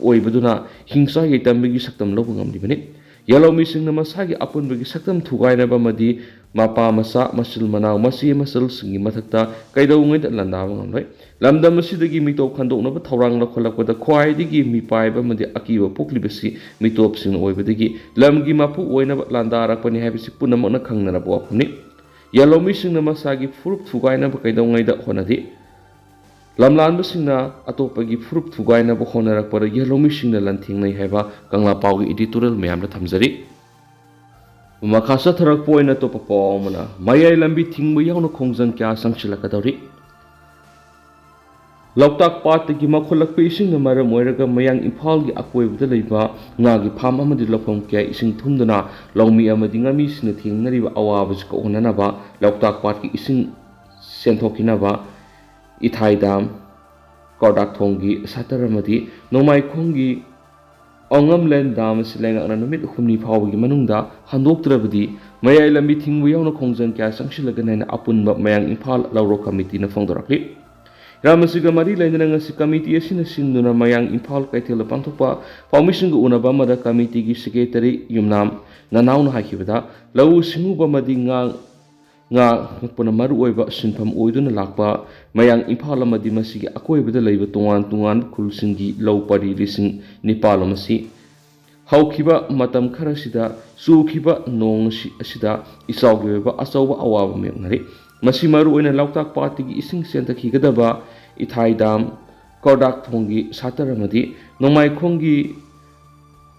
ꯑꯣꯏꯕꯗꯨꯅ ꯍꯤꯡꯆꯥ ꯌꯩꯇꯝꯕꯒꯤ ꯁꯛꯇꯝ ꯂꯧꯕ ꯉꯝꯂꯤꯕꯅꯤ꯫ ꯌꯦꯜꯍꯧꯃꯤꯁꯤꯡꯅ ꯃꯁꯥꯒꯤ ꯑꯄꯨꯟꯕꯒꯤ ꯁꯛꯇꯝ ꯊꯨꯒꯥꯏꯅꯕ ꯑꯃꯗꯤ ꯃꯄꯥ ꯃꯆꯥ, ꯃꯆꯤꯜ ꯃꯅꯥꯎ, ꯃꯆꯦ ꯃꯆꯜꯁꯤꯡꯒꯤ ꯃꯊꯛꯇ ꯀꯩꯗꯧꯉꯩꯗ ꯂꯥꯟꯗꯥꯕ ꯉꯝꯂꯣꯏ꯫ ꯂꯝꯗꯝ ꯑꯁꯤꯗꯒꯤ ꯃꯤꯇꯣꯞ ꯈꯟꯗꯣꯛꯅꯕ ꯊꯧꯔꯥꯡ ꯂꯧꯈꯠꯂꯛꯄꯗ ꯈ꯭ꯋꯥꯏꯗꯒꯤ ꯃꯤꯄꯥꯏꯕ ꯑꯃꯗꯤ ꯑꯀꯤꯕ ꯄꯣꯛꯂꯤꯕꯁꯤ ꯃꯤꯇꯣꯞꯁꯤꯡꯅ ꯑꯣꯏꯕꯗꯒꯤ ꯂꯝꯒꯤ ꯃꯄꯨ ꯑꯣꯏꯅꯕ ꯂꯥꯟꯗꯥꯔꯛꯄꯅꯤ ꯍꯥꯏꯕꯁꯤ ꯄꯨꯝꯅꯃꯛꯅ ꯈꯪꯅꯔꯕ ꯋꯥꯐꯝꯅꯤ꯫ ꯌꯦꯜꯍꯧꯃꯤꯁꯤꯡꯅ ꯃꯁꯥꯒꯤ ꯐꯨꯔꯨꯞ ꯊꯨꯒꯥꯏꯅꯕ ꯀꯩꯗꯧꯉꯩꯗ ꯍꯣꯠꯅꯗꯦ꯫ ꯂꯝꯂꯥꯟꯕꯁꯤꯡꯅ ꯑꯇꯣꯞꯄꯒꯤ ꯐꯨꯔꯨꯞ ꯊꯨꯒꯥꯏꯅꯕ ꯍꯣꯠꯅꯔꯛꯄꯗ ꯌꯦꯜꯍꯧꯃꯤꯁꯤꯡꯅ ꯂꯥꯟꯊꯦꯡꯅꯩ ꯍꯥꯏꯕ ꯀꯪꯂꯥ ꯄꯥꯎꯒꯤ editorial ꯃꯌꯥꯝꯗ ꯊꯝꯖꯔꯤ꯫ ꯃꯈꯥ ꯆꯠꯊꯔꯛꯄ ꯑꯣꯏꯅ ꯑꯇꯣꯞꯄ ꯄꯥꯎ ꯑꯃꯅ, ꯃꯌꯥꯏ ꯂꯝꯕꯤ ꯊꯤꯡꯕ ꯌꯥꯎꯅ ꯈꯣꯡꯖꯪ ꯀꯌꯥ ꯆꯪꯁꯤꯜꯂꯛꯀꯗꯧꯔꯤ꯫ ꯂꯣꯛꯇꯥꯛ ꯄꯥꯠꯇꯒꯤ ꯃꯥꯡꯈꯠꯂꯛꯄ ꯏꯁꯤꯡꯅ ꯃꯔꯝ ꯑꯣꯏꯔꯒ ꯃꯌꯥꯡ ꯏꯝꯐꯥꯜꯒꯤ ꯑꯀꯣꯏꯕꯗ ꯂꯩꯕ ꯉꯥꯒꯤ ꯐꯥꯝ ꯑꯃꯗꯤ ꯂꯧꯐꯝ ꯀꯌꯥ ꯏꯁꯤꯡ ꯊꯨꯝꯗꯨꯅ ꯂꯧꯃꯤ ꯑꯃꯗꯤ ꯉꯥꯃꯤꯁꯤꯡꯅ ꯊꯦꯡꯅꯔꯤꯕ ꯑꯋꯥꯕꯁꯤ ꯀꯣꯛꯍꯟꯅꯅꯕ ꯂꯣꯛꯇꯥꯛ ꯄꯥꯠꯀꯤ ꯏꯁꯤꯡ ꯆꯦꯟꯊꯣꯛꯈꯤꯅꯕ ꯏꯊꯥꯏ ꯗꯥꯝ, ꯀꯧꯔꯗꯥꯛꯊꯣꯡꯒꯤ ꯁꯥꯇꯔ ꯑꯃꯗꯤ ꯅꯣꯡꯃꯥꯏꯈꯣꯡꯒꯤ ꯑꯣꯉꯝꯂꯦꯟ ꯗꯥꯝ ꯑꯁꯤ ꯂꯩꯉꯥꯛꯅ ꯅꯨꯃꯤꯠ ꯍꯨꯝꯅꯤ ꯐꯥꯎꯕꯒꯤ ꯃꯅꯨꯡꯗ ꯍꯟꯗꯣꯛꯇ꯭ꯔꯕꯗꯤ ꯃꯌꯥꯏ ꯂꯝꯕꯤ ꯊꯤꯡꯕ ꯌꯥꯎꯅ ꯈꯣꯡꯖꯪ ꯀꯌꯥ ꯆꯪꯁꯤꯜꯂꯒꯅꯤ ꯍꯥꯏꯅ ꯑꯄꯨꯟꯕ ꯃꯌꯥꯡ ꯏꯝꯐꯥꯜ ꯂꯧꯔꯣꯛ ꯀꯃꯤꯇꯤꯅ ꯐꯣꯡꯗꯣꯔꯛꯂꯤ꯫ ꯍꯤꯔꯝ ꯑꯁꯤꯒ ꯃꯔꯤ ꯂꯩꯅꯅ ꯉꯁꯤ ꯀꯃꯤꯇꯤ ꯑꯁꯤꯅ ꯁꯤꯟꯗꯨꯅ ꯃꯌꯥꯡ ꯏꯝꯐꯥꯜ ꯀꯩꯊꯦꯜꯗ ꯄꯥꯡꯊꯣꯛꯄ ꯄꯥꯎꯃꯤꯁꯤꯡꯒ ꯎꯅꯕ ꯑꯃꯗ ꯀꯃꯤꯇꯤꯒꯤ secretary ꯌꯨꯝꯅꯥꯝ ꯅꯅꯥꯎꯅ ꯍꯥꯏꯈꯤꯕꯗ, ꯂꯧꯎ ꯁꯤꯡꯎꯕ ꯑꯃꯗꯤ ꯉꯥ ꯉꯥ ꯉꯥꯛꯄꯅ ꯃꯔꯨꯑꯣꯏꯕ ꯁꯤꯟꯐꯝ ꯑꯣꯏꯗꯨꯅ ꯂꯥꯛꯄ ꯃꯌꯥꯡ ꯏꯝꯐꯥꯜ ꯑꯃꯗꯤ ꯃꯁꯤꯒꯤ ꯑꯀꯣꯏꯕꯗ ꯂꯩꯕ ꯇꯣꯉꯥꯟ ꯇꯣꯉꯥꯟꯕ ꯈꯨꯜꯁꯤꯡꯒꯤ ꯂꯧ ꯄꯔꯤ ꯂꯤꯁꯤꯡ ꯅꯤꯄꯥꯜ ꯂꯣꯝ ꯑꯁꯤ ꯍꯧꯈꯤꯕ ꯃꯇꯝ ꯈꯔꯁꯤꯗ ꯆꯨꯈꯤꯕ ꯅꯣꯡ ꯑꯁꯤ-, ꯑꯁꯤꯗ ꯏꯆꯥꯎꯒꯤ ꯑꯣꯏꯕ ꯑꯆꯧꯕ ꯑꯋꯥꯕ ꯃꯥꯌꯣꯛꯅꯔꯤ꯫ ꯃꯁꯤ ꯃꯔꯨꯑꯣꯏꯅ ꯂꯣꯛꯇꯥꯛ ꯄꯥꯠꯇꯒꯤ ꯏꯁꯤꯡ ꯆꯦꯟꯊꯈꯤꯒꯗꯕ ꯏꯊꯥꯏ ꯗꯥꯝ, ꯀꯧꯔꯗꯥꯛꯊꯣꯡꯒꯤ ꯁꯥꯇꯔ ꯑꯃꯗꯤ ꯅꯣꯡꯃꯥꯏꯈꯣꯡꯒꯤ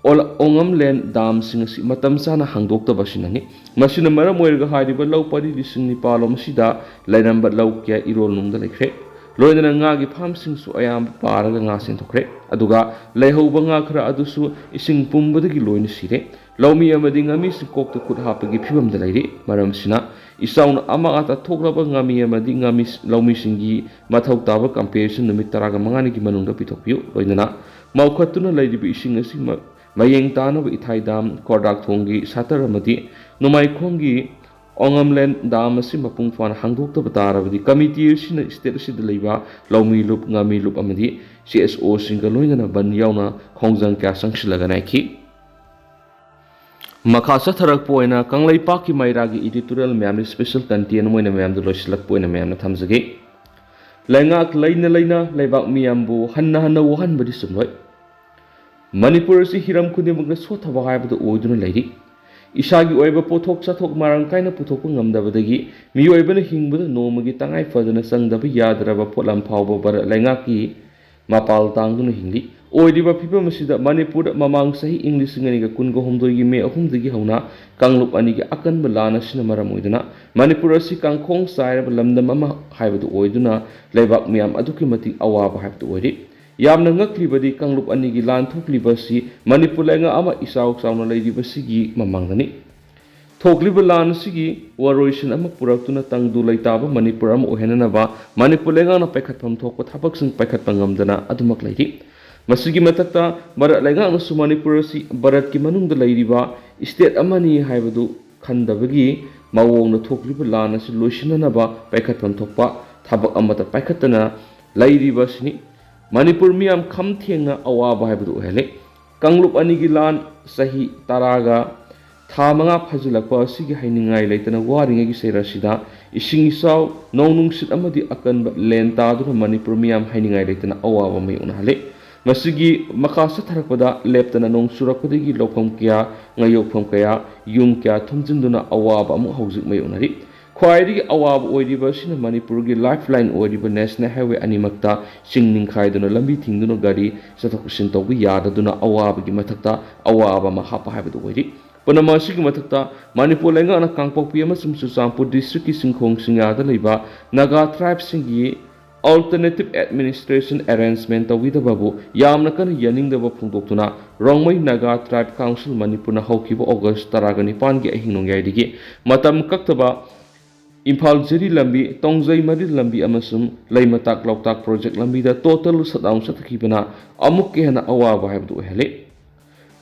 ꯑꯣꯜ-, ꯑꯣꯉꯝꯂꯦꯟ ꯗꯥꯝꯁꯤꯡ ꯑꯁꯤ ꯃꯇꯝ ꯆꯥꯅ ꯍꯥꯡꯗꯣꯛꯇꯕ ꯑꯁꯤꯅꯅꯤ꯫ ꯃꯁꯤꯅ ꯃꯔꯝ ꯑꯣꯏꯔꯒ ꯍꯥꯏꯔꯤꯕ ꯂꯧ ꯄꯔꯤ ꯂꯤꯁꯤꯡ ꯅꯤꯄꯥꯜ ꯂꯣꯝ ꯑꯁꯤꯗ ꯂꯩꯔꯝꯕ ꯂꯧ ꯀꯌꯥ ꯏꯔꯣꯜ ꯅꯨꯡꯗ ꯂꯩꯈ꯭ꯔꯦ꯫ ꯂꯣꯏꯅꯅ ꯉꯥꯒꯤ ꯐꯥꯝꯁꯤꯡꯁꯨ ꯑꯌꯥꯝꯕ ꯄꯥꯔꯒ ꯉꯥ ꯁꯦꯟꯊꯣꯛꯈ꯭ꯔꯦ꯫ ꯑꯗꯨꯒ ꯂꯩꯍꯧꯕ ꯉꯥ ꯈꯔ ꯑꯗꯨꯁꯨ ꯏꯁꯤꯡ ꯄꯨꯝꯕꯗꯒꯤ ꯂꯣꯏꯅ ꯁꯤꯔꯦ꯫ ꯂꯧꯃꯤ ꯑꯃꯗꯤ ꯉꯥꯃꯤꯁꯤꯡ ꯀꯣꯛꯇ ꯈꯨꯠ ꯍꯥꯞꯄꯒꯤ ꯐꯤꯕꯝꯗ ꯂꯩꯔꯤ꯫ ꯃꯔꯝꯁꯤꯅ ꯏꯆꯥꯎꯅ ꯑꯃꯥꯡ ꯑꯇꯥ ꯊꯣꯛꯂꯕ ꯉꯥꯃꯤ ꯑꯃꯗꯤ ꯉꯥꯃꯤ, ꯂꯧꯃꯤꯁꯤꯡꯒꯤ ꯃꯊꯧ ꯇꯥꯕ compensation ꯅꯨꯃꯤꯠ ꯇꯔꯥꯒ ꯃꯉꯥꯅꯤꯒꯤ ꯃꯅꯨꯡꯗ ꯄꯤꯊꯣꯛꯄꯤꯌꯨ꯫ ꯂꯣꯏꯅꯅ ꯃꯧꯈꯠꯇꯨꯅ ꯂꯩꯔꯤꯕ ꯏꯁꯤꯡ ꯑꯁꯤ ꯃ-, ꯃꯌꯦꯡ ꯇꯥꯅꯕ ꯏꯊꯥꯏ ꯗꯥꯝ, ꯀꯣꯔꯗꯥꯛ ꯊꯣꯡꯒꯤ ꯁꯥꯇꯔ ꯑꯃꯗꯤ ꯅꯣꯡꯃꯥꯏꯈꯣꯡꯒꯤ ꯑꯣꯉꯝꯂꯦꯟ ꯗꯥꯝ ꯑꯁꯤ ꯃꯄꯨꯡ ꯐꯥꯅ ꯍꯥꯡꯗꯣꯛꯇꯕ ꯇꯥꯔꯕꯗꯤ committee ꯑꯁꯤꯅ state ꯑꯁꯤꯗ ꯂꯩꯕ ꯂꯧꯃꯤ ꯂꯨꯞ, ꯉꯥꯃꯤ ꯂꯨꯞ ꯑꯃꯗꯤ C S O ꯁꯤꯡꯒ ꯂꯣꯏꯅꯅ ꯕꯟ ꯌꯥꯎꯅ ꯈꯣꯡꯖꯪ ꯀꯌꯥ ꯆꯪꯁꯤꯜꯂꯒ ꯅꯥꯏꯈꯤ꯫ ꯃꯈꯥ ꯆꯠꯊꯔꯛꯄ ꯑꯣꯏꯅ ꯀꯪꯂꯩꯄꯥꯛꯀꯤ ꯃꯩꯔꯥꯒꯤ editorial ꯃꯌꯥꯝꯗꯤ special content ꯑꯃ ꯑꯣꯏꯅ ꯃꯌꯥꯝꯗ ꯂꯣꯏꯁꯤꯜꯂꯛꯄ ꯑꯣꯏꯅ ꯃꯌꯥꯝꯅ ꯊꯝꯖꯒꯦ꯫ ꯂꯩꯉꯥꯛ ꯂꯩꯅ ꯂꯩꯅ ꯂꯩꯕꯥꯛ ꯃꯤꯌꯥꯝꯕꯨ ꯍꯟꯅ ꯍꯟꯅ ꯋꯥꯍꯟꯕꯗꯤ ꯆꯨꯝꯂꯣꯏ꯫ ꯃꯅꯤꯄꯨꯔ ꯑꯁꯤ ꯍꯤꯔꯝ ꯈꯨꯗꯤꯡꯃꯛꯇ ꯁꯣꯠꯊꯕ ꯍꯥꯏꯕꯗꯨ ꯑꯣꯏꯗꯨꯅ ꯂꯩꯔꯤ꯫ ꯏꯁꯥꯒꯤ ꯑꯣꯏꯕ ꯄꯣꯠꯊꯣꯛ ꯆꯥꯊꯣꯛ ꯃꯔꯥꯡ ꯀꯥꯏꯅ ꯄꯨꯊꯣꯛꯄ ꯉꯝꯗꯕꯗꯒꯤ ꯃꯤꯑꯣꯏꯕꯅ ꯍꯤꯡꯕꯗ ꯅꯣꯡꯃꯒꯤ ꯇꯉꯥꯏ ꯐꯗꯅ ꯆꯪꯗꯕ ꯌꯥꯗ꯭ꯔꯕ ꯄꯣꯠꯂꯝ ꯐꯥꯎꯕ ꯚꯥꯔꯠ ꯂꯩꯉꯥꯛꯀꯤ ꯃꯄꯥꯜ ꯇꯥꯡꯗꯨꯅ ꯍꯤꯡꯂꯤ꯫ ꯑꯣꯏꯔꯤꯕ ꯐꯤꯕꯝ ꯑꯁꯤꯗ ꯃꯅꯤꯄꯨꯔꯗ ꯃꯃꯥꯡ ꯆꯍꯤ ꯏꯪ ꯂꯤꯁꯤꯡ ꯑꯅꯤꯒ ꯀꯨꯟꯒ ꯍꯨꯝꯗꯣꯏꯒꯤ ꯃꯦ ꯑꯍꯨꯝꯗꯒꯤ ꯍꯧꯅ ꯀꯥꯡꯂꯨꯞ ꯑꯅꯤꯒꯤ ꯑꯀꯟꯕ ꯂꯥꯟ ꯑꯁꯤꯅ ꯃꯔꯝ ꯑꯣꯏꯗꯨꯅ ꯃꯅꯤꯄꯨꯔ ꯑꯁꯤ ꯀꯥꯡꯈꯣꯡ ꯆꯥꯏꯔꯕ ꯂꯝꯗꯝ ꯑꯃ ꯍꯥꯏꯕꯗꯨ ꯑꯣꯏꯗꯨꯅ ꯂꯩꯕꯥꯛ ꯃꯤꯌꯥꯝ ꯑꯗꯨꯛꯀꯤ ꯃꯇꯤꯛ ꯑꯋꯥꯕ ꯍꯥꯏꯕꯗꯨ ꯑꯣꯏꯔꯤ꯫ ꯌꯥꯝꯅ ꯉꯛꯂꯤꯕꯗꯤ ꯀꯥꯡꯂꯨꯞ ꯑꯅꯤꯒꯤ ꯂꯥꯟ ꯊꯣꯛꯂꯤꯕ ꯑꯁꯤ ꯃꯅꯤꯄꯨꯔ ꯂꯩꯉꯥꯛ ꯑꯃ ꯏꯆꯥꯎ ꯆꯥꯎꯅ ꯂꯩꯔꯤꯕꯁꯤꯒꯤ ꯃꯃꯥꯡꯗꯅꯤ꯫ ꯊꯣꯛꯂꯤꯕ ꯂꯥꯟ ꯑꯁꯤꯒꯤ ꯋꯥꯔꯣꯏꯁꯤꯟ ꯑꯃ ꯄꯨꯔꯛꯇꯨꯅ ꯇꯪꯗꯨ ꯂꯩꯇꯥꯕ ꯃꯅꯤꯄꯨꯔ ꯑꯃ ꯑꯣꯏꯍꯟꯅꯅꯕ ꯃꯅꯤꯄꯨꯔ ꯂꯩꯉꯥꯛꯅ ꯄꯥꯏꯈꯠꯐꯝ ꯊꯣꯛꯄ ꯊꯕꯛꯁꯤꯡ ꯄꯥꯏꯈꯠꯄ ꯉꯝꯗꯅ ꯑꯗꯨꯃꯛ ꯂꯩꯔꯤ꯫ ꯃꯁꯤꯒꯤ ꯃꯊꯛꯇ ꯚꯥꯔꯠ ꯂꯩꯉꯥꯛꯅꯁꯨ ꯃꯅꯤꯄꯨꯔ ꯑꯁꯤ ꯚꯥꯔꯠꯀꯤ ꯃꯅꯨꯡꯗ ꯂꯩꯔꯤꯕ state ꯑꯃꯅꯤ ꯍꯥꯏꯕꯗꯨ ꯈꯟꯗꯕꯒꯤ ꯃꯑꯣꯡꯅ ꯊꯣꯛꯂꯤꯕ ꯂꯥꯟ ꯑꯁꯤ ꯂꯣꯏꯁꯤꯟꯅꯅꯕ ꯄꯥꯏꯈꯠꯐꯝ ꯊꯣꯛꯄ ꯊꯕꯛ ꯑꯃꯠꯇ ꯄꯥꯏꯈꯠꯇꯅ ꯂꯩꯔꯤꯕ ꯑꯁꯤꯅꯤ꯫ ꯃꯅꯤꯄꯨꯔ ꯃꯤꯌꯥꯝ ꯈꯝ ꯊꯦꯡꯅ ꯑꯋꯥꯕ ꯍꯥꯏꯕꯗꯨ ꯑꯣꯏꯍꯜꯂꯦ꯫ ꯀꯥꯡꯂꯨꯞ ꯑꯅꯤꯒꯤ ꯂꯥꯟ ꯆꯍꯤ ꯇꯔꯥꯒ ꯊꯥ ꯃꯉꯥ ꯐꯥꯖꯤꯜꯂꯛꯄ ꯑꯁꯤꯒꯤ ꯍꯥꯏꯅꯤꯡꯉꯥꯏ ꯂꯩꯇꯅ ꯋꯥꯔꯤꯉꯩꯒꯤ ꯆꯩꯔꯛ ꯑꯁꯤꯗ ꯏꯁꯤꯡ ꯏꯆꯥꯎ, ꯅꯣꯡ ꯅꯨꯡꯁꯤꯠ ꯑꯃꯗꯤ ꯑꯀꯟꯕ ꯂꯦꯟ ꯇꯥꯗꯨꯅ ꯃꯅꯤꯄꯨꯔ ꯃꯤꯌꯥꯝ ꯍꯥꯏꯅꯤꯡꯉꯥꯏ ꯂꯩꯇꯅ ꯑꯋꯥꯕ ꯃꯥꯌꯣꯛꯅꯍꯜꯂꯤ꯫ ꯃꯁꯤꯒꯤ ꯃꯈꯥ ꯆꯠꯊꯔꯛꯄꯗ ꯂꯦꯞꯇꯅ ꯅꯣꯡ ꯆꯨꯔꯛꯄꯗꯒꯤ ꯂꯧꯐꯝ ꯀꯌꯥ, ꯉꯥꯌꯣꯛꯐꯝ ꯀꯌꯥ, ꯌꯨꯝ ꯀꯌꯥ ꯊꯨꯝꯖꯤꯟꯗꯨꯅ ꯑꯋꯥꯕ ꯑꯃꯨꯛ ꯍꯧꯖꯤꯛ ꯃꯥꯌꯣꯛꯅꯔꯤ꯫ ꯈ꯭ꯋꯥꯏꯗꯒꯤ ꯑꯋꯥꯕ ꯑꯣꯏꯔꯤꯕ ꯑꯁꯤꯅ ꯃꯅꯤꯄꯨꯔꯒꯤ lifeline ꯑꯣꯏꯔꯤꯕ National Highway ꯑꯅꯤꯃꯛꯇ ꯆꯤꯡ ꯅꯤꯡꯈꯥꯏꯗꯨꯅ ꯂꯝꯕꯤ ꯊꯤꯡꯗꯨꯅ ꯒꯥꯔꯤ ꯆꯠꯊꯣꯛ ꯆꯠꯁꯤꯟ ꯇꯧꯕ ꯌꯥꯗꯗꯨꯅ ꯑꯋꯥꯕꯒꯤ ꯃꯊꯛꯇ ꯑꯋꯥꯕ ꯑꯃ ꯍꯥꯞꯄ ꯍꯥꯏꯕꯗꯨ ꯑꯣꯏꯔꯤ꯫ ꯄꯨꯝꯅꯃꯛ ꯑꯁꯤꯒꯤ ꯃꯊꯛꯇ ꯃꯅꯤꯄꯨꯔ ꯂꯩꯉꯥꯛꯅ ꯀꯥꯡꯄꯣꯛꯄꯤ ꯑꯃꯁꯨꯡ ꯆꯨꯔꯆꯥꯟꯄꯨꯔ district ꯀꯤ ꯆꯤꯡꯈꯣꯡ ꯆꯤꯡꯌꯥꯗ ꯂꯩꯕ Naga tribe ꯁꯤꯡꯒꯤ Alternative Administration Arrangement ꯇꯧꯕꯤꯗꯕꯕꯨ ꯌꯥꯝꯅ ꯀꯟꯅ ꯌꯥꯅꯤꯡꯗꯕ ꯐꯣꯡꯗꯣꯛꯇꯨꯅ ꯔꯣꯡꯃꯩ Naga Tribe Council ꯃꯅꯤꯄꯨꯔꯅ ꯍꯧꯈꯤꯕ August ꯇꯔꯥꯒ ꯅꯤꯄꯥꯟꯒꯤ ꯑꯍꯤꯡ ꯅꯣꯡꯌꯥꯏꯗꯒꯤ ꯃꯇꯝ ꯀꯛꯇꯕ ꯏꯝꯐꯥꯜ ꯖꯤꯔꯤ ꯂꯝꯕꯤ, ꯇꯣꯡꯖꯩ ꯃꯔꯤꯜ ꯂꯝꯕꯤ ꯑꯃꯁꯨꯡ ꯂꯩꯃꯇꯥꯛ ꯂꯣꯛꯇꯥꯛ project ꯂꯝꯕꯤꯗ total shutdown ꯆꯠꯊꯈꯤꯕꯅ ꯑꯃꯨꯛꯀ ꯍꯦꯟꯅ ꯑꯋꯥꯕ ꯍꯥꯏꯕꯗꯨ ꯑꯣꯏꯍꯜꯂꯤ꯫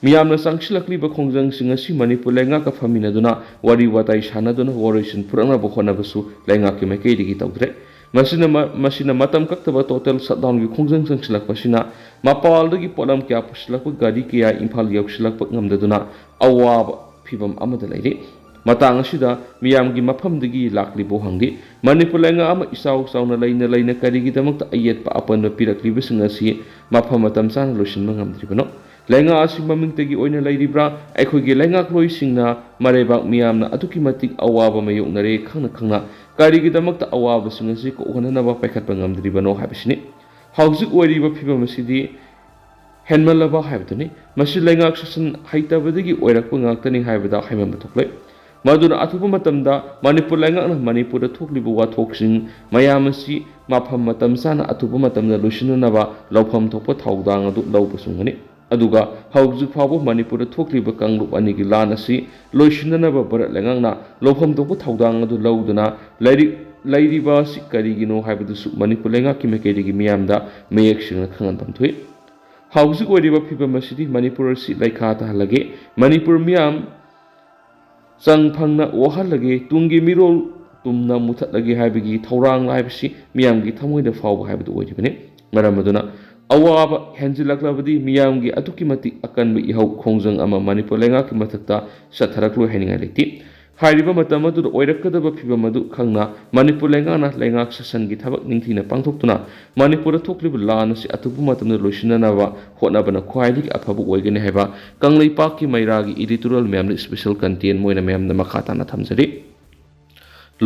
ꯃꯤꯌꯥꯝꯅ ꯆꯪꯁꯤꯜꯂꯛꯂꯤꯕ ꯈꯣꯡꯖꯪꯁꯤꯡ ꯑꯁꯤ ꯃꯅꯤꯄꯨꯔ ꯂꯩꯉꯥꯛꯀ ꯐꯝꯃꯤꯟꯅꯗꯨꯅ ꯋꯥꯔꯤ ꯋꯥꯇꯥꯏ ꯁꯥꯟꯅꯗꯨꯅ ꯋꯥꯔꯣꯏꯁꯤꯟ ꯐꯨꯔꯛꯅꯕ ꯍꯣꯠꯅꯕꯁꯨ ꯂꯩꯉꯥꯛꯀꯤ ꯃꯥꯏꯀꯩꯗꯒꯤ ꯇꯧꯗ꯭ꯔꯦ꯫ ꯃꯁꯤꯅ ꯃ-, ꯃꯁꯤꯅ ꯃꯇꯝ ꯀꯛꯇꯕ total shutdown ꯒꯤ ꯈꯣꯡꯖꯪ ꯆꯪꯁꯤꯜꯂꯛꯄꯁꯤꯅ ꯃꯄꯥꯜꯗꯒꯤ ꯄꯣꯠꯂꯝ ꯀꯌꯥ ꯄꯨꯁꯤꯜꯂꯛꯄ ꯒꯥꯔꯤ ꯀꯌꯥ ꯏꯝꯐꯥꯜ ꯌꯧꯁꯤꯜꯂꯛꯄ ꯉꯝꯗꯗꯨꯅ ꯑꯋꯥꯕ ꯐꯤꯚꯝ ꯑꯃꯗ ꯂꯩꯔꯤ꯫ ꯃꯇꯥꯡ ꯑꯁꯤꯗ ꯃꯤꯌꯥꯝꯒꯤ ꯃꯐꯝꯗꯒꯤ ꯂꯥꯛꯂꯤꯕ ꯋꯥꯍꯪꯗꯤ, ꯃꯅꯤꯄꯨꯔ ꯂꯩꯉꯥꯛ ꯑꯃ ꯏꯆꯥꯎ ꯆꯥꯎꯅ ꯂꯩꯅ ꯂꯩꯅ ꯀꯔꯤꯒꯤꯗꯃꯛꯇ ꯑꯌꯦꯠꯄ ꯑꯄꯟꯕ ꯄꯤꯔꯛꯂꯤꯕꯁꯤꯡ ꯑꯁꯤ ꯃꯐꯝ ꯃꯇꯝ ꯆꯥꯅ ꯂꯣꯏꯁꯤꯟꯕ ꯉꯝꯗ꯭ꯔꯤꯕꯅꯣ? ꯂꯩꯉꯥꯛ ꯑꯁꯤ ꯃꯃꯤꯡꯇꯒꯤ ꯑꯣꯏꯅ ꯂꯩꯔꯤꯕ꯭ꯔꯥ? ꯑꯩꯈꯣꯏꯒꯤ ꯂꯩꯉꯥꯛꯂꯣꯏꯁꯤꯡꯅ ꯃꯔꯩꯕꯥꯛ ꯃꯤꯌꯥꯝꯅ ꯑꯗꯨꯛꯀꯤ ꯃꯇꯤꯛ ꯑꯋꯥꯕ ꯃꯥꯌꯣꯛꯅꯔꯦ ꯈꯪꯅ ꯈꯪꯅ ꯀꯔꯤꯒꯤꯗꯃꯛꯇ ꯑꯋꯥꯕꯁꯤꯡ ꯑꯁꯤ ꯀꯣꯛꯍꯟꯅꯅꯕ ꯄꯥꯏꯈꯠꯄ ꯉꯝꯗ꯭ꯔꯤꯕꯅꯣ ꯍꯥꯏꯕꯁꯤꯅꯤ꯫ ꯍꯧꯖꯤꯛ ꯑꯣꯏꯔꯤꯕ ꯐꯤꯕꯝ ꯑꯁꯤꯗꯤ ꯍꯦꯟꯃꯜꯂꯕ ꯍꯥꯏꯕꯗꯨꯅꯤ꯫ ꯃꯁꯤ ꯂꯩꯉꯥꯛ ꯁꯥꯁꯟ ꯍꯩꯇꯕꯗꯒꯤ ꯑꯣꯏꯔꯛꯄ ꯉꯥꯛꯇꯅꯤ ꯍꯥꯏꯕꯗ ꯍꯥꯏꯃꯟꯕ ꯊꯣꯛꯂꯣꯏ꯫ ꯃꯗꯨꯅ ꯑꯊꯨꯕ ꯃꯇꯝꯗ ꯃꯅꯤꯄꯨꯔ ꯂꯩꯉꯥꯛꯅ ꯃꯅꯤꯄꯨꯔꯗ ꯊꯣꯛꯂꯤꯕ ꯋꯥꯊꯣꯛꯁꯤꯡ ꯃꯌꯥꯝ ꯑꯁꯤ ꯃꯐꯝ ꯃꯇꯝ ꯆꯥꯅ ꯑꯊꯨꯕ ꯃꯇꯝꯗ ꯂꯣꯏꯁꯤꯟꯅꯅꯕ ꯂꯧꯐꯝ ꯊꯣꯛꯄ ꯊꯧꯗꯥꯡ ꯑꯗꯨ ꯂꯧꯕꯁꯨ ꯉꯝꯒꯅꯤ꯫ ꯑꯗꯨꯒ ꯍꯧꯖꯤꯛ ꯐꯥꯎꯕ ꯃꯅꯤꯄꯨꯔꯗ ꯊꯣꯛꯂꯤꯕ ꯀꯥꯡꯂꯨꯞ ꯑꯅꯤꯒꯤ ꯂꯥꯟ ꯑꯁꯤ ꯂꯣꯏꯁꯤꯟꯅꯅꯕ ꯚꯥꯔꯠ ꯂꯩꯉꯥꯛꯅ ꯂꯧꯐꯝ ꯊꯣꯛꯄ ꯊꯧꯗꯥꯡ ꯑꯗꯨ ꯂꯧꯗꯨꯅ ꯂꯩꯔꯤ-, ꯂꯩꯔꯤꯕ ꯑꯁꯤ ꯀꯔꯤꯒꯤꯅꯣ ꯍꯥꯏꯕꯗꯨꯁꯨ ꯃꯅꯤꯄꯨꯔ ꯂꯩꯉꯥꯛꯀꯤ ꯃꯥꯏꯀꯩꯗꯒꯤ ꯃꯤꯌꯥꯝꯗ ꯃꯌꯦꯛ ꯁꯦꯡꯅ ꯈꯪꯍꯟꯐꯝ ꯊꯣꯛꯏ꯫ ꯍꯧꯖꯤꯛ ꯑꯣꯏꯔꯤꯕ ꯐꯤꯕꯝ ꯑꯁꯤꯗꯤ ꯃꯅꯤꯄꯨꯔ ꯑꯁꯤ ꯂꯩꯈꯥ ꯇꯥꯍꯜꯂꯒꯦ, ꯃꯅꯤꯄꯨꯔ ꯃꯤꯌꯥꯝ ꯆꯪ ꯐꯪꯅ ꯋꯥꯍꯜꯂꯒꯦ, ꯇꯨꯡꯒꯤ ꯃꯤꯔꯣꯜ ꯇꯨꯝꯅ ꯃꯨꯊꯠꯂꯒꯦ ꯍꯥꯏꯕꯒꯤ ꯊꯧꯔꯥꯡ ꯍꯥꯏꯕꯁꯤ ꯃꯤꯌꯥꯝꯒꯤ ꯊꯃꯣꯏꯗ ꯐꯥꯎꯕ ꯍꯥꯏꯕꯗꯨ ꯑꯣꯏꯔꯤꯕꯅꯤ꯫ ꯃꯔꯝ ꯑꯗꯨꯅ ꯑꯋꯥꯕ ꯍꯦꯟꯖꯤꯜꯂꯛꯂꯕꯗꯤ ꯃꯤꯌꯥꯝꯒꯤ ꯑꯗꯨꯛꯀꯤ ꯃꯇꯤꯛ ꯑꯀꯟꯕ ꯏꯍꯧ ꯈꯣꯡꯖꯪ ꯑꯃ ꯃꯅꯤꯄꯨꯔ ꯂꯩꯉꯥꯛꯀꯤ ꯃꯊꯛꯇ ꯆꯠꯊꯔꯛꯂꯣꯏ ꯍꯥꯏꯅꯤꯡꯉꯥꯏ ꯂꯩꯇꯦ꯫ ꯍꯥꯏꯔꯤꯕ ꯃꯇꯝ ꯑꯗꯨꯗ ꯑꯣꯏꯔꯛꯀꯗꯕ ꯐꯤꯕꯝ ꯑꯗꯨ ꯈꯪꯅ ꯃꯅꯤꯄꯨꯔ ꯂꯩꯉꯥꯛꯅ ꯂꯩꯉꯥꯛ ꯁꯥꯁꯟꯒꯤ ꯊꯕꯛ ꯅꯤꯡꯊꯤꯅ ꯄꯥꯡꯊꯣꯛꯇꯨꯅ ꯃꯅꯤꯄꯨꯔꯗ ꯊꯣꯛꯂꯤꯕ ꯂꯥꯟ ꯑꯁꯤ ꯑꯊꯨꯕ ꯃꯇꯝꯗ ꯂꯣꯏꯁꯤꯟꯅꯅꯕ ꯍꯣꯠꯅꯕꯅ ꯈ꯭ꯋꯥꯏꯗꯒꯤ ꯑꯐꯕ ꯑꯣꯏꯒꯅꯤ ꯍꯥꯏꯕ ꯀꯪꯂꯩꯄꯥꯛꯀꯤ ꯃꯩꯔꯥꯒꯤ editorial ꯃꯌꯥꯝꯗ special content ꯑꯣꯏꯅ ꯃꯌꯥꯝꯗ ꯃꯈꯥ ꯇꯥꯅ ꯊꯝꯖꯔꯤ꯫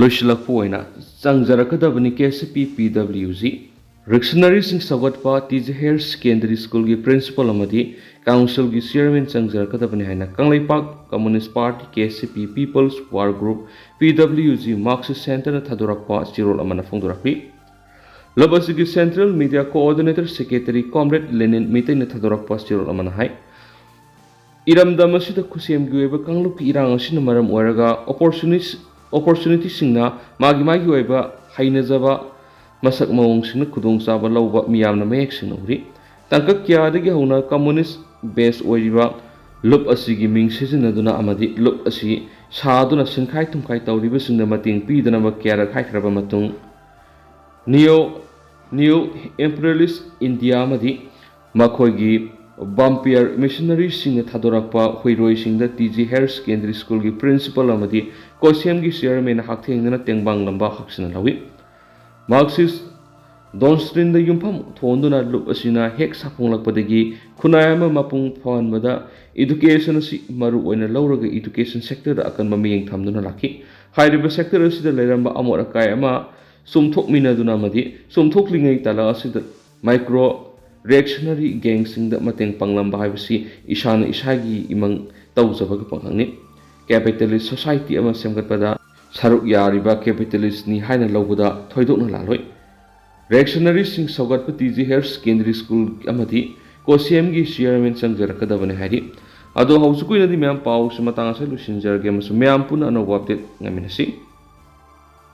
ꯂꯣꯏꯁꯤꯜꯂꯛꯄ ꯑꯣꯏꯅ ꯆꯪꯖꯔꯛꯀꯗꯕꯅꯤ K C P P W G. ꯔꯤꯛꯁꯅꯔꯤꯁꯤꯡ ꯁꯧꯒꯠꯄ ꯇꯤ ꯖꯤ ꯍꯥꯌꯔ ꯁꯦꯀꯦꯟꯗꯔꯤ ꯁ꯭ꯀꯨꯜꯒꯤ ꯄ꯭ꯔꯤꯟꯁꯤꯄꯥꯜ ꯑꯃꯗꯤ ꯀꯥꯎꯟꯁꯤꯜꯒꯤ ꯆꯤꯌꯔꯃꯦꯟ ꯆꯪꯖꯔꯛꯀꯗꯕꯅꯤ ꯍꯥꯏꯅ ꯀꯪꯂꯩꯄꯥꯛ ꯀꯝꯃꯨꯅꯤꯁ ꯄꯥꯔꯇꯤ ꯀꯦ ꯁꯤ ꯄꯤ ꯄꯤꯄꯜꯁ ꯋꯥꯔ ꯒ꯭ꯔꯨꯞ ꯄꯤ ꯗꯕ꯭ꯂꯤꯎ ꯖꯤ ꯃꯥꯔꯛꯁꯤꯁ ꯁꯦꯟꯇꯔꯅ ꯊꯥꯗꯣꯔꯛꯄ ꯆꯦꯔꯣꯜ ꯑꯃꯅ ꯐꯣꯡꯗꯣꯔꯛꯂꯤ꯫ ꯂꯨꯞ ꯑꯁꯤꯒꯤ ꯁꯦꯟꯇ꯭ꯔꯦꯜ ꯃꯤꯗꯤꯌꯥ ꯀꯣꯑꯣꯔꯗꯤꯅꯦꯇꯔ ꯁꯦꯀ꯭ꯔꯦꯇꯔꯤ ꯀꯣꯝꯔꯦꯗ ꯂꯦꯅꯤꯟ ꯃꯤꯇꯩꯅ ꯊꯥꯗꯣꯔꯛꯄ ꯆꯦꯔꯣꯜ ꯑꯃꯅ ꯍꯥꯏ, ꯏꯔꯝꯗꯝ ꯑꯁꯤꯗ ꯈꯨꯠꯁꯦꯝꯒꯤ ꯑꯣꯏꯕ ꯀꯥꯡꯂꯨꯞꯀꯤ ꯏꯔꯥꯡ ꯑꯁꯤꯅ ꯃꯔꯝ ꯑꯣꯏꯔꯒ ꯑꯣꯄꯣꯔꯆꯨꯅꯤꯁ-, ꯑꯣꯄꯣꯔꯆꯨꯅꯤꯇꯤꯁꯤꯡꯅ ꯃꯥꯒꯤ ꯃꯥꯒꯤ ꯑꯣꯏꯕ ꯍꯩꯅꯖꯕ ꯃꯁꯛ ꯃꯑꯣꯡꯁꯤꯡꯅ ꯈꯨꯗꯣꯡꯆꯥꯕ ꯂꯧꯕ ꯃꯤꯌꯥꯝꯅ ꯃꯌꯦꯛ ꯁꯦꯡꯅ ꯎꯔꯤ꯫ ꯇꯥꯡꯀꯛ ꯀꯌꯥꯗꯒꯤ ꯍꯧꯅ ꯀꯝꯃꯨꯅꯤꯁ ꯕꯦꯁ ꯑꯣꯏꯔꯤꯕ ꯂꯨꯞ ꯑꯁꯤꯒꯤ ꯃꯤꯡ ꯁꯤꯖꯤꯟꯅꯗꯨꯅ ꯑꯃꯗꯤ ꯂꯨꯞ ꯑꯁꯤ ꯁꯥꯗꯨꯅ ꯁꯤꯟꯈꯥꯏ ꯊꯨꯝꯈꯥꯏ ꯇꯧꯔꯤꯕꯁꯤꯡꯗ ꯃꯇꯦꯡ ꯄꯤꯗꯅꯕ ꯀꯌꯥꯔꯛ ꯍꯥꯏꯈ꯭ꯔꯕ ꯃꯇꯨꯡ, ꯅꯤꯌꯣ-, ꯅꯤꯌꯣ ꯏꯝꯄꯤꯔꯤꯌꯦꯂꯤꯁ ꯏꯟꯗꯤꯌꯥ ꯑꯃꯗꯤ ꯃꯈꯣꯏꯒꯤ ꯚꯥꯝꯄꯤꯌꯔ ꯃꯤꯁꯅꯔꯤꯁꯤꯡꯅ ꯊꯥꯗꯣꯔꯛꯄ ꯍꯨꯏꯔꯣꯏꯁꯤꯡꯗ ꯇꯤ ꯖꯤ ꯍꯥꯌꯔ ꯁꯦꯀꯦꯟꯗꯔꯤ ꯁ꯭ꯀꯨꯜꯒꯤ ꯄ꯭ꯔꯤꯟꯁꯤꯄꯥꯜ ꯑꯃꯗꯤ ꯀꯣꯁꯤꯌꯝꯒꯤ ꯆꯤꯌꯔꯃꯦꯟ ꯍꯛꯊꯦꯡꯅꯅ ꯇꯦꯡꯕꯥꯡꯂꯝꯕ ꯍꯛꯁꯤꯟꯅ ꯂꯧꯏ꯫ ꯃꯥꯔꯛꯁꯤꯁ ꯗꯣꯟꯁꯇ꯭ꯔꯤꯟꯗ ꯌꯨꯝꯐꯝ ꯊꯣꯟꯗꯨꯅ ꯂꯨꯞ ꯑꯁꯤꯅ ꯍꯦꯛ ꯁꯥꯐꯣꯡꯂꯛꯄꯗꯒꯤ ꯈꯨꯟꯅꯥꯏ ꯑꯃ ꯃꯄꯨꯡ ꯐꯥꯍꯟꯕꯗ ꯏꯗꯨꯀꯦꯁꯟ ꯑꯁꯤ ꯃꯔꯨ ꯑꯣꯏꯅ ꯂꯧꯔꯒ ꯏꯗꯨꯀꯦꯁꯟ ꯁꯦꯛꯇꯔꯗ ꯑꯀꯟꯕ ꯃꯤꯠꯌꯦꯡ ꯊꯝꯗꯨꯅ ꯂꯥꯛꯈꯤ꯫ ꯍꯥꯏꯔꯤꯕ ꯁꯦꯛꯇꯔ ꯑꯁꯤꯗ ꯂꯩꯔꯝꯕ ꯑꯃꯣꯠ ꯑꯀꯥꯏ ꯑꯃ ꯆꯨꯝꯊꯣꯛꯃꯤꯟꯅꯗꯨꯅ ꯑꯃꯗꯤ ꯆꯨꯝꯊꯣꯛꯂꯤꯉꯩ ꯇꯥꯂꯛ ꯑꯁꯤꯗ ꯃꯥꯏꯀ꯭ꯔꯣ ꯔꯤꯌꯦꯛꯁꯅꯔꯤ ꯒꯦꯡꯁꯤꯡꯗ ꯃꯇꯦꯡ ꯄꯥꯡꯂꯝꯕ ꯍꯥꯏꯕꯁꯤ ꯏꯁꯥꯅ ꯏꯁꯥꯒꯤ ꯏꯃꯪ ꯇꯧꯖꯕꯒꯤ ꯄꯥꯡꯒꯜꯅꯤ꯫ ꯀꯦꯄꯤꯇꯦꯂꯤꯁ ꯁꯣꯁꯥꯏꯇꯤ ꯑꯃ ꯁꯦꯝꯒꯠꯄꯗ ꯁꯔꯨꯛ ꯌꯥꯔꯤꯕ ꯀꯦꯄꯤꯇꯦꯂꯤꯁꯅꯤ ꯍꯥꯏꯅ ꯂꯧꯕꯗ ꯊꯣꯏꯗꯣꯛꯅ ꯂꯥꯜꯂꯣꯏ꯫ ꯔꯤꯌꯦꯛꯁꯅꯔꯤꯁꯤꯡ ꯁꯧꯒꯠꯄ T G higher secondary school ꯑꯃꯗꯤ ꯀꯣꯁꯤꯌꯝꯒꯤ ꯆꯤꯌꯔꯃꯦꯟ ꯆꯪꯖꯔꯛꯀꯗꯕꯅꯤ ꯍꯥꯏꯔꯤ꯫ ꯑꯗꯣ ꯍꯧꯖꯤꯛꯀꯤ ꯑꯣꯏꯅꯗꯤ ꯃꯌꯥꯝ ꯄꯥꯎꯁꯤ ꯃꯇꯥꯡ ꯑꯁꯤꯗ ꯂꯣꯏꯁꯤꯟꯖꯔꯒꯦ ꯑꯃꯁꯨꯡ ꯃꯌꯥꯝ ꯄꯨꯟꯅ ꯑꯅꯧꯕ ꯑꯞꯗꯦꯠ ꯉꯥꯏꯃꯤꯟꯅꯁꯤ꯫